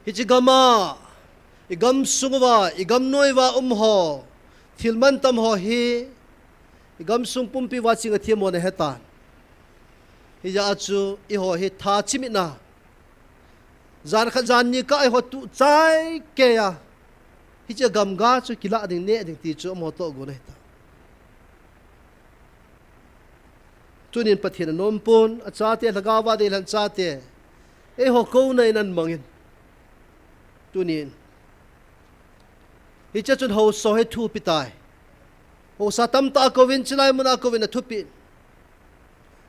Hiche gam a, i gamsung uva, i gamnoi uva um ho, thil mantam ho hi, i gamsung pumpi uva ching a themmo na hetan. Hijeh a chu eiho hi tha chimit na, jan khat jan ni kah a eiho tuh chai kei a, hiche gam ga chu kilah ding neh ding ti chu amaho toh gon ahitai. Tunin Pathen anom pon, achate, lhagao va deilhen chate, eiho kouna in ana mangin. Tunin hiche chun haosa hi thupi tai. Haosa tamtah a kouvin, chulai mun a kouvin athupi in.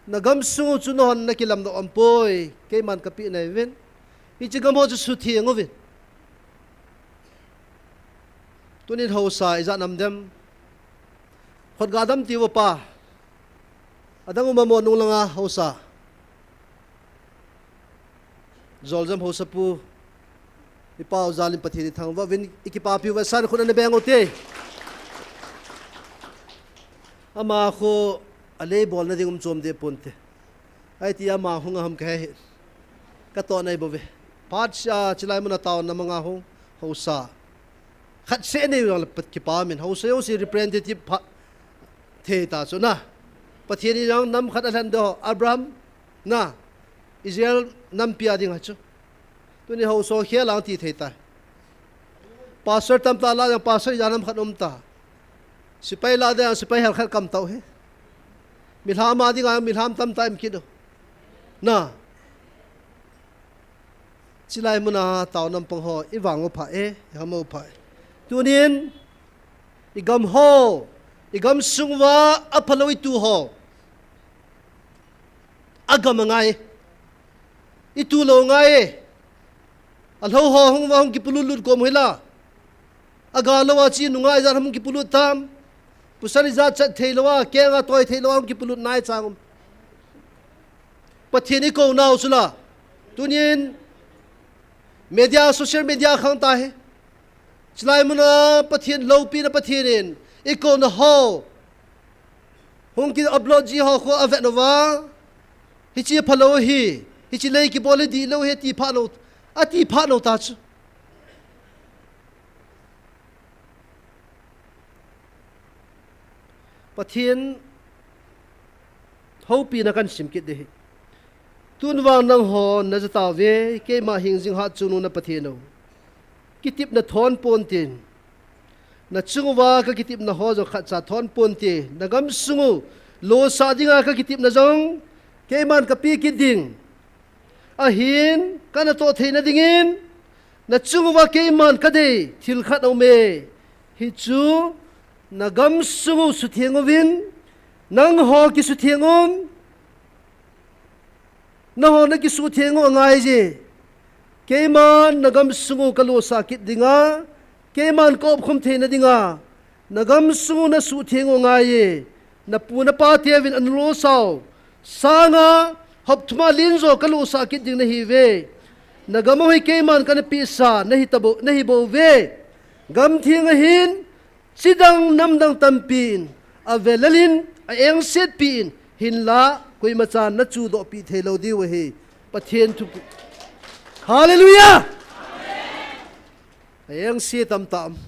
Na gamsung u chu nahon na kilamdoh umpoi, keiman kapeh nahiuvin. Hiche gam ho chu sutheng uvin. Tunin haosa ijat nam dem? Khut ga dam tiuva pa. Adang um am o nung langa haosa? Joljam haosapu, i pau jalin Pathen ithangvah uvin, i kipapi uva san khut ana beng u te. Ama khu alei bolna ding um chom deh ponte. Ahi ti ama hung a ham kahe hih. Ka toh nai bouve. Phat sia chulai mun a taona manga hung haosa khat seh nei jongle pat kipa min, haosa jouse representative pha thei ta chu na. Pathen in jong nam khat alhen doh, Abraham na, Israel nampi a ding a chu. Tuni haosa khel ang ti thei tai. Pastor tamtah lah jong pastor ijat nam khat um ta. Sepai lah jong sepai hel khat kam tau hi. Milham a dinga milham tamtah um kit u. Na. Chulai mun a taona um pang ho, i vang u pha e, i ham u pha e. Tunin, i gam ho, i gamsung uva aphalou i tu ho, agam angai. I tu lou ngai e. Alhou ho hung uva hung kipulut lut kom hila. Aga lou a chi nunga ijat ham kipulut tam. Pusan ijat chat thei lou a, keng a toi thei lou a hung kipulut nai chang um. Pathen i kou nau chu la. Tunin media, social media khang ta hi. Chulai mun a Pathen loupina Pathen in i kouna ho hung ki upload ji ho khu avet uva, hiche phalou hi, hiche lei kibol hi dihlou hi ti phat lou, ati phat lou ta chu. Pathen houpina kan sim kit ding ahi. Tun vang nangho na ja tauve, keima hingjing hatchungnung na Pathen u. Kitepna thon ponte. Na chung uva ka kitepna ho jong khatcha thon ponte. Na gamsung u losah dinga ka kitepna jong keiman ka pe kit ding. Ahin, ka natoh theina dingin, na chung uva keiman ka dei thil khat aume. Hichu, na gamsung u sutheng uvin, nangho kisutheng un, nangho na kisutheng u angai je. Keiman na gamsung u ka losah kit dinga, keiman ka opkhum theina dinga, na gamsung u na sutheng u angai e. Na pu na pa teuvin ana losah u sanga hop thum a len jo ka losah kit ding nahiuve. Na gam u hi keiman kana pehsa nahi tabou, nahi bouve. Gam theng ahin, chidang namdang tampin avelel in, a engsetpi in, hinla koima chan na chudohpi thei lou diu ahi. Pathen thu. Hallelujah! A engse tamtah um.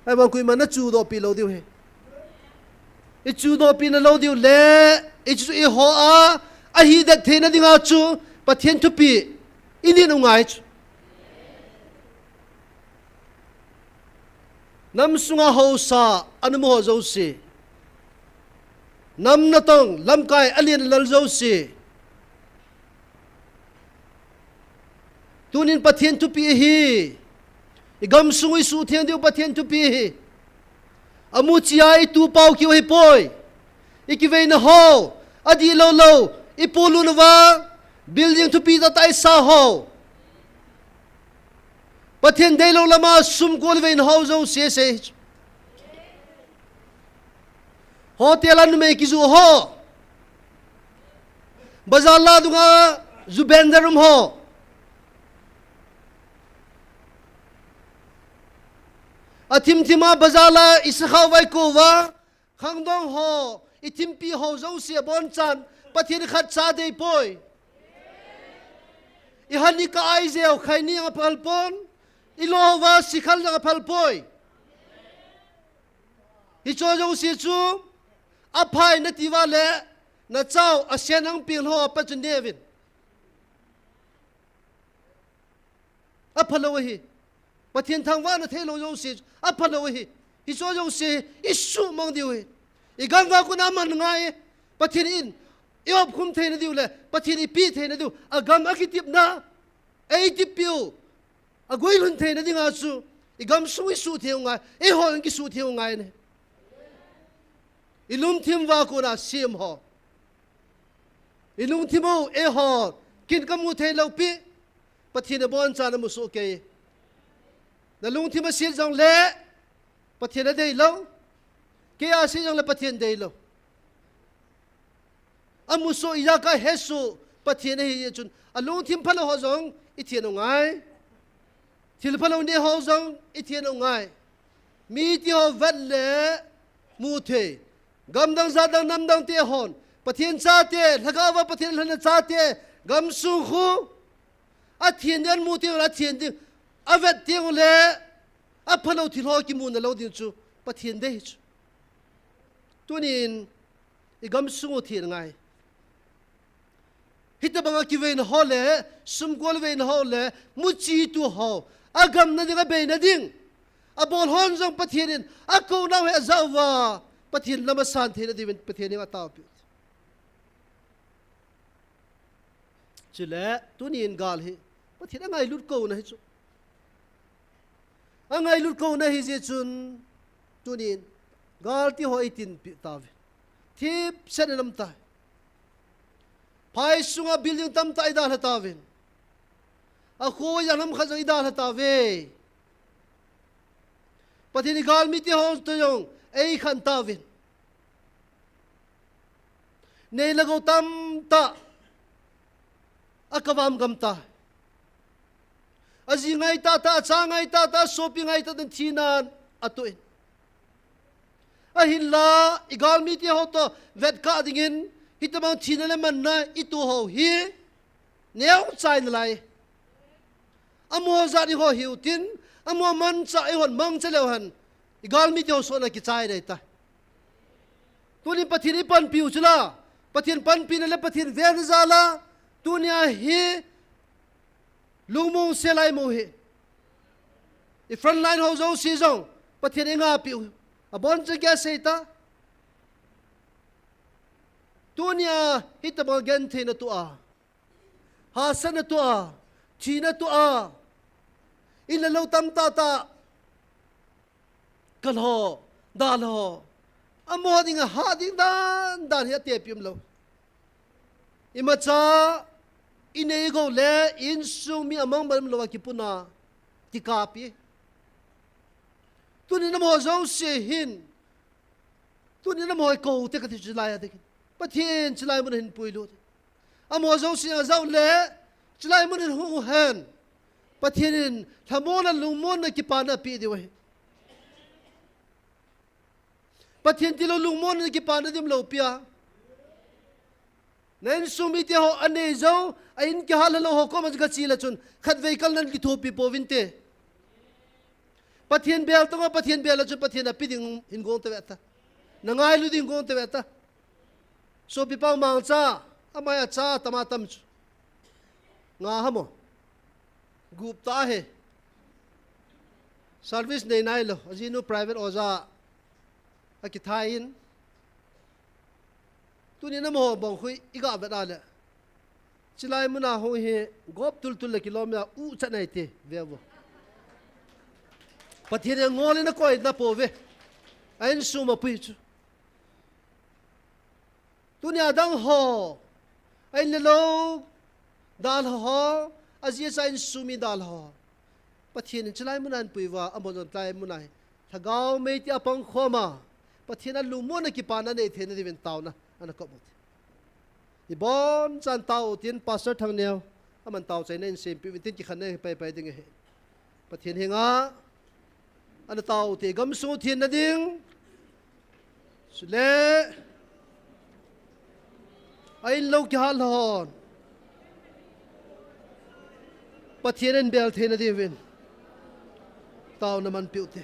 Ahivang koima na chudohpi lou diu ahi. I chudohpi nalou diu le, i chu i ho a, ahi det theina dinga chu, Pathen thupi, i nin u ngai chu. Nam sunga haosa, a nam ho jouse. Nam natong, lamkai, alen alal jouse. Tunin Pathen thupi hi. I gamsung i suhtheng diu Pathen thupi hi. Amuchia i tu pau kiu hi poi. I kiveina ho. Adih lou lou. I pulu nava. Building thupi tah tah i sa ho. Pathen deilou lama sum kol veina ho jouse sei. Hotel a numei kijoh ho. Bazar la dunga ju bender um ho. Athim thima bazar la i sakhao vai kouva. Khangdong ho, i thimpi ho jouse abonchan, Pathen khat cha dei poi. I han i ka ai jeh u khai ni a phal pon. I lo va sikhal jong aphal poi. Hicho jouse chu, aphai nati uva le, nachau, asen ang ping ho, apa chu nevin. Aphalou ahi. Pathen thangvahna theilou jouse, aphalou ahi. Hicho jouse, i suhmang diu ahi. I gam va kona man ngai, Pathen in, i opkhum theina diu le, Pathen i pi theina diu, agam akitepna, ei tepiu, aguilhun theina dinga chu, i gamsung i suhtheng u ngai, eiho in kisuhtheng u ngai ne. I lungthim va kona sem ho. I lungthim u, eiho, kin kamu theilou pi, Pathen abonchan amusoh kei. Na lungthim aset jongle, Pathen adeilou. Kei aset jongle Pathen deilou. Amusoh ijat a hesoh Pathen ahi jeh chun. Alungthim phalou ho jong i then u ngai. Thil phalou nei ho jong i then u ngai. Mite ho vet le mu thei. Gamdang jatdang namdang te hon. Pathen chate, lhagao va Pathen lhenna chate. Gamsung khu. Athen ding, amu teng, athen ding. Avet teng le. Aphalou thil ho kimu nalou ding chu. Pathen dei chu. Tunin. I gamsung u then ngai. Hitobanga kiveina ho le, sumkol veina ho le, muchi tu ho, agamna ding, abeina ding. Abol hon jong Pathen in, akounau hi ajah uva, Pathen lam asan theina diuvin, Pathen in ataopiu. Chule, tunin gal hi, Pathen angailut kouna hi chu. Angailut kouna hi jeh chun, tunin, gal ti ho i tinpi tauve. Thipset in um tai. Phai sunga building tamtah i dalha tauvin. Akhoija lam khat jong i dalha tauve. Pathen in galmite ho toh jong, eikhen tauvin. Nei le gou tamtah, akavam gam tai. Aji ngai tahtah, acha ngai tahtah, asopi ngai tahtah, thinan atoh in. Ahinla, i galmite ho toh, vetkah dingin, hitobang thina le manna, i toh ho hi, neocha nalai. Amaho jat i ho hiu tin, amaho manchah i hon mangcha leu hen, i galmite ho sohna kichai dei tai. Tunin Pathen i panpiu chula, Pathen panpina le Pathen vena jal a, tunia hi, lungmong se lai mo hi. I frontline ho jouse jong, Pathen i ngapiu. Abonchan kei asei ta. Tunia, hitobang gentheina toh a. Hahsatna toh a. Thina toh a. In le lou tamtah tah. Kal ho, dal ho. Amaho dinga hah ding dan, dan hi atepi umlou. Imacha, i nei i gou le, i insung mi amang bal umlou a kipuna, kikappi. Tunin amaho jouse hin, tunin amaho i kou te kati chulai a te kin. Pathen chulai mun hin puilut. Amaho jouse ajah u le, chulai mun hin hung u hen. Pathen in lhamonna, lungmonna, kipana apeh diu ahi. Pathen tilou lungmonna, kipana ding umlou pi a. Na insung mite ho anei jou, a in kihal lou ho koma gache le chun, khatvei kal nan kithopi pouvinte. Pathen bel tonga, Pathen bel a chun Pathen in ape ding hin gong tave ta. Na ngailu ding kong te ve ta. Sopi pang mangcha, amai a cha tama tam chu. Nga hamo. Gup ta he. Service nei nai lo, ajinu private oja. Akithai in. Tuni na mo bang khui iga vet a le. Chilai muna ho hi gop tul tul le kilom ya u chat nai te ve vo. Pathian ngol na koi na po ve. Ain suma pui chu. Tuni a dang ho, a in le lo dal ho, a zia cha in sumi dal ho. Pathian in chilai muna in pui va, a mon tlai muna hi. Lhagao mei ti a pang khoma. Pathian a lungmon a kipana nei thei na diuvin tauna, ana kop mut. I bon chan tau tin Pastor Thangneo, aman tau chai na in sem pi tin kikhan na pai pai ding he. Pathian henga, ana tau te gam sung thin na ding. Sule. A in lo kihal hon. Pathian in bel thei na diuvin. Tau na man piu te.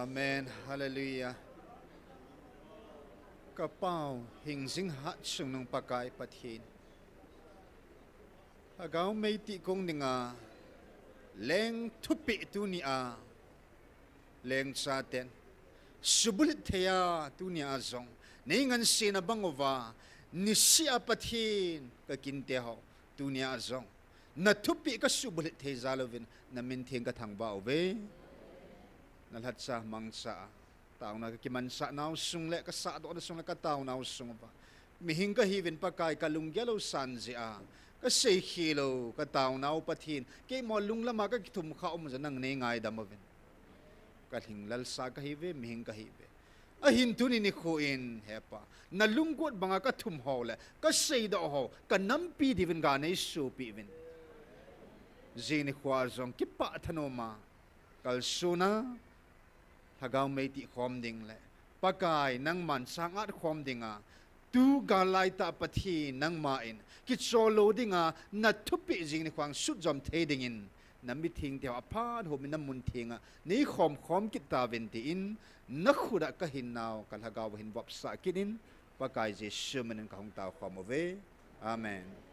Amen. Hallelujah. Ka Pau, hingjing hatchungnung Pakai Pathen, Lhagao Meitei kong dinga leng thupeh tunia lengchaten subulhit thei a, tunia jong nei ngansena bang uva, niseh a Pathen ka kinte ho, tunia jong na thupeh ka subulhit thei jal uvin na min theng ka thangvah uve. Na lhacha mangcha a taona ka kimansah nau sung le ka sahdohna sung le ka taonau sung uva, mihing ka hiuvin Pakai, ka lunggel u san jeh a ka seikhel u ka taonau Pathen, keima lunglam a ka kithum kha um jeh nang nei ngaidam uvin. Ka lhinglel sa ka hiuve, mihing ka hiuve. Ahin tuni nikho in, he Pa, na lunggot banga ka thum ho le ka seidoh ho ka nampi diuvin ga nei sopeh uvin. Jing nikho a jong kipah thanom a kalsona Lhagao Meitei khom ding le Pakai nangman sang at khom dinga, tu gal lai tah Pathen nangma in kichol lou dinga na thupeh jing nikho a sutjom thei dingin, na mithengte ho aphat hom in na mun thenga nei khom khom kit tauvin tin, na khut a ka hinnau ka lhagao a hin vopsah kit in, Pakai Jesu min in ka hung tao khom uve. Amen.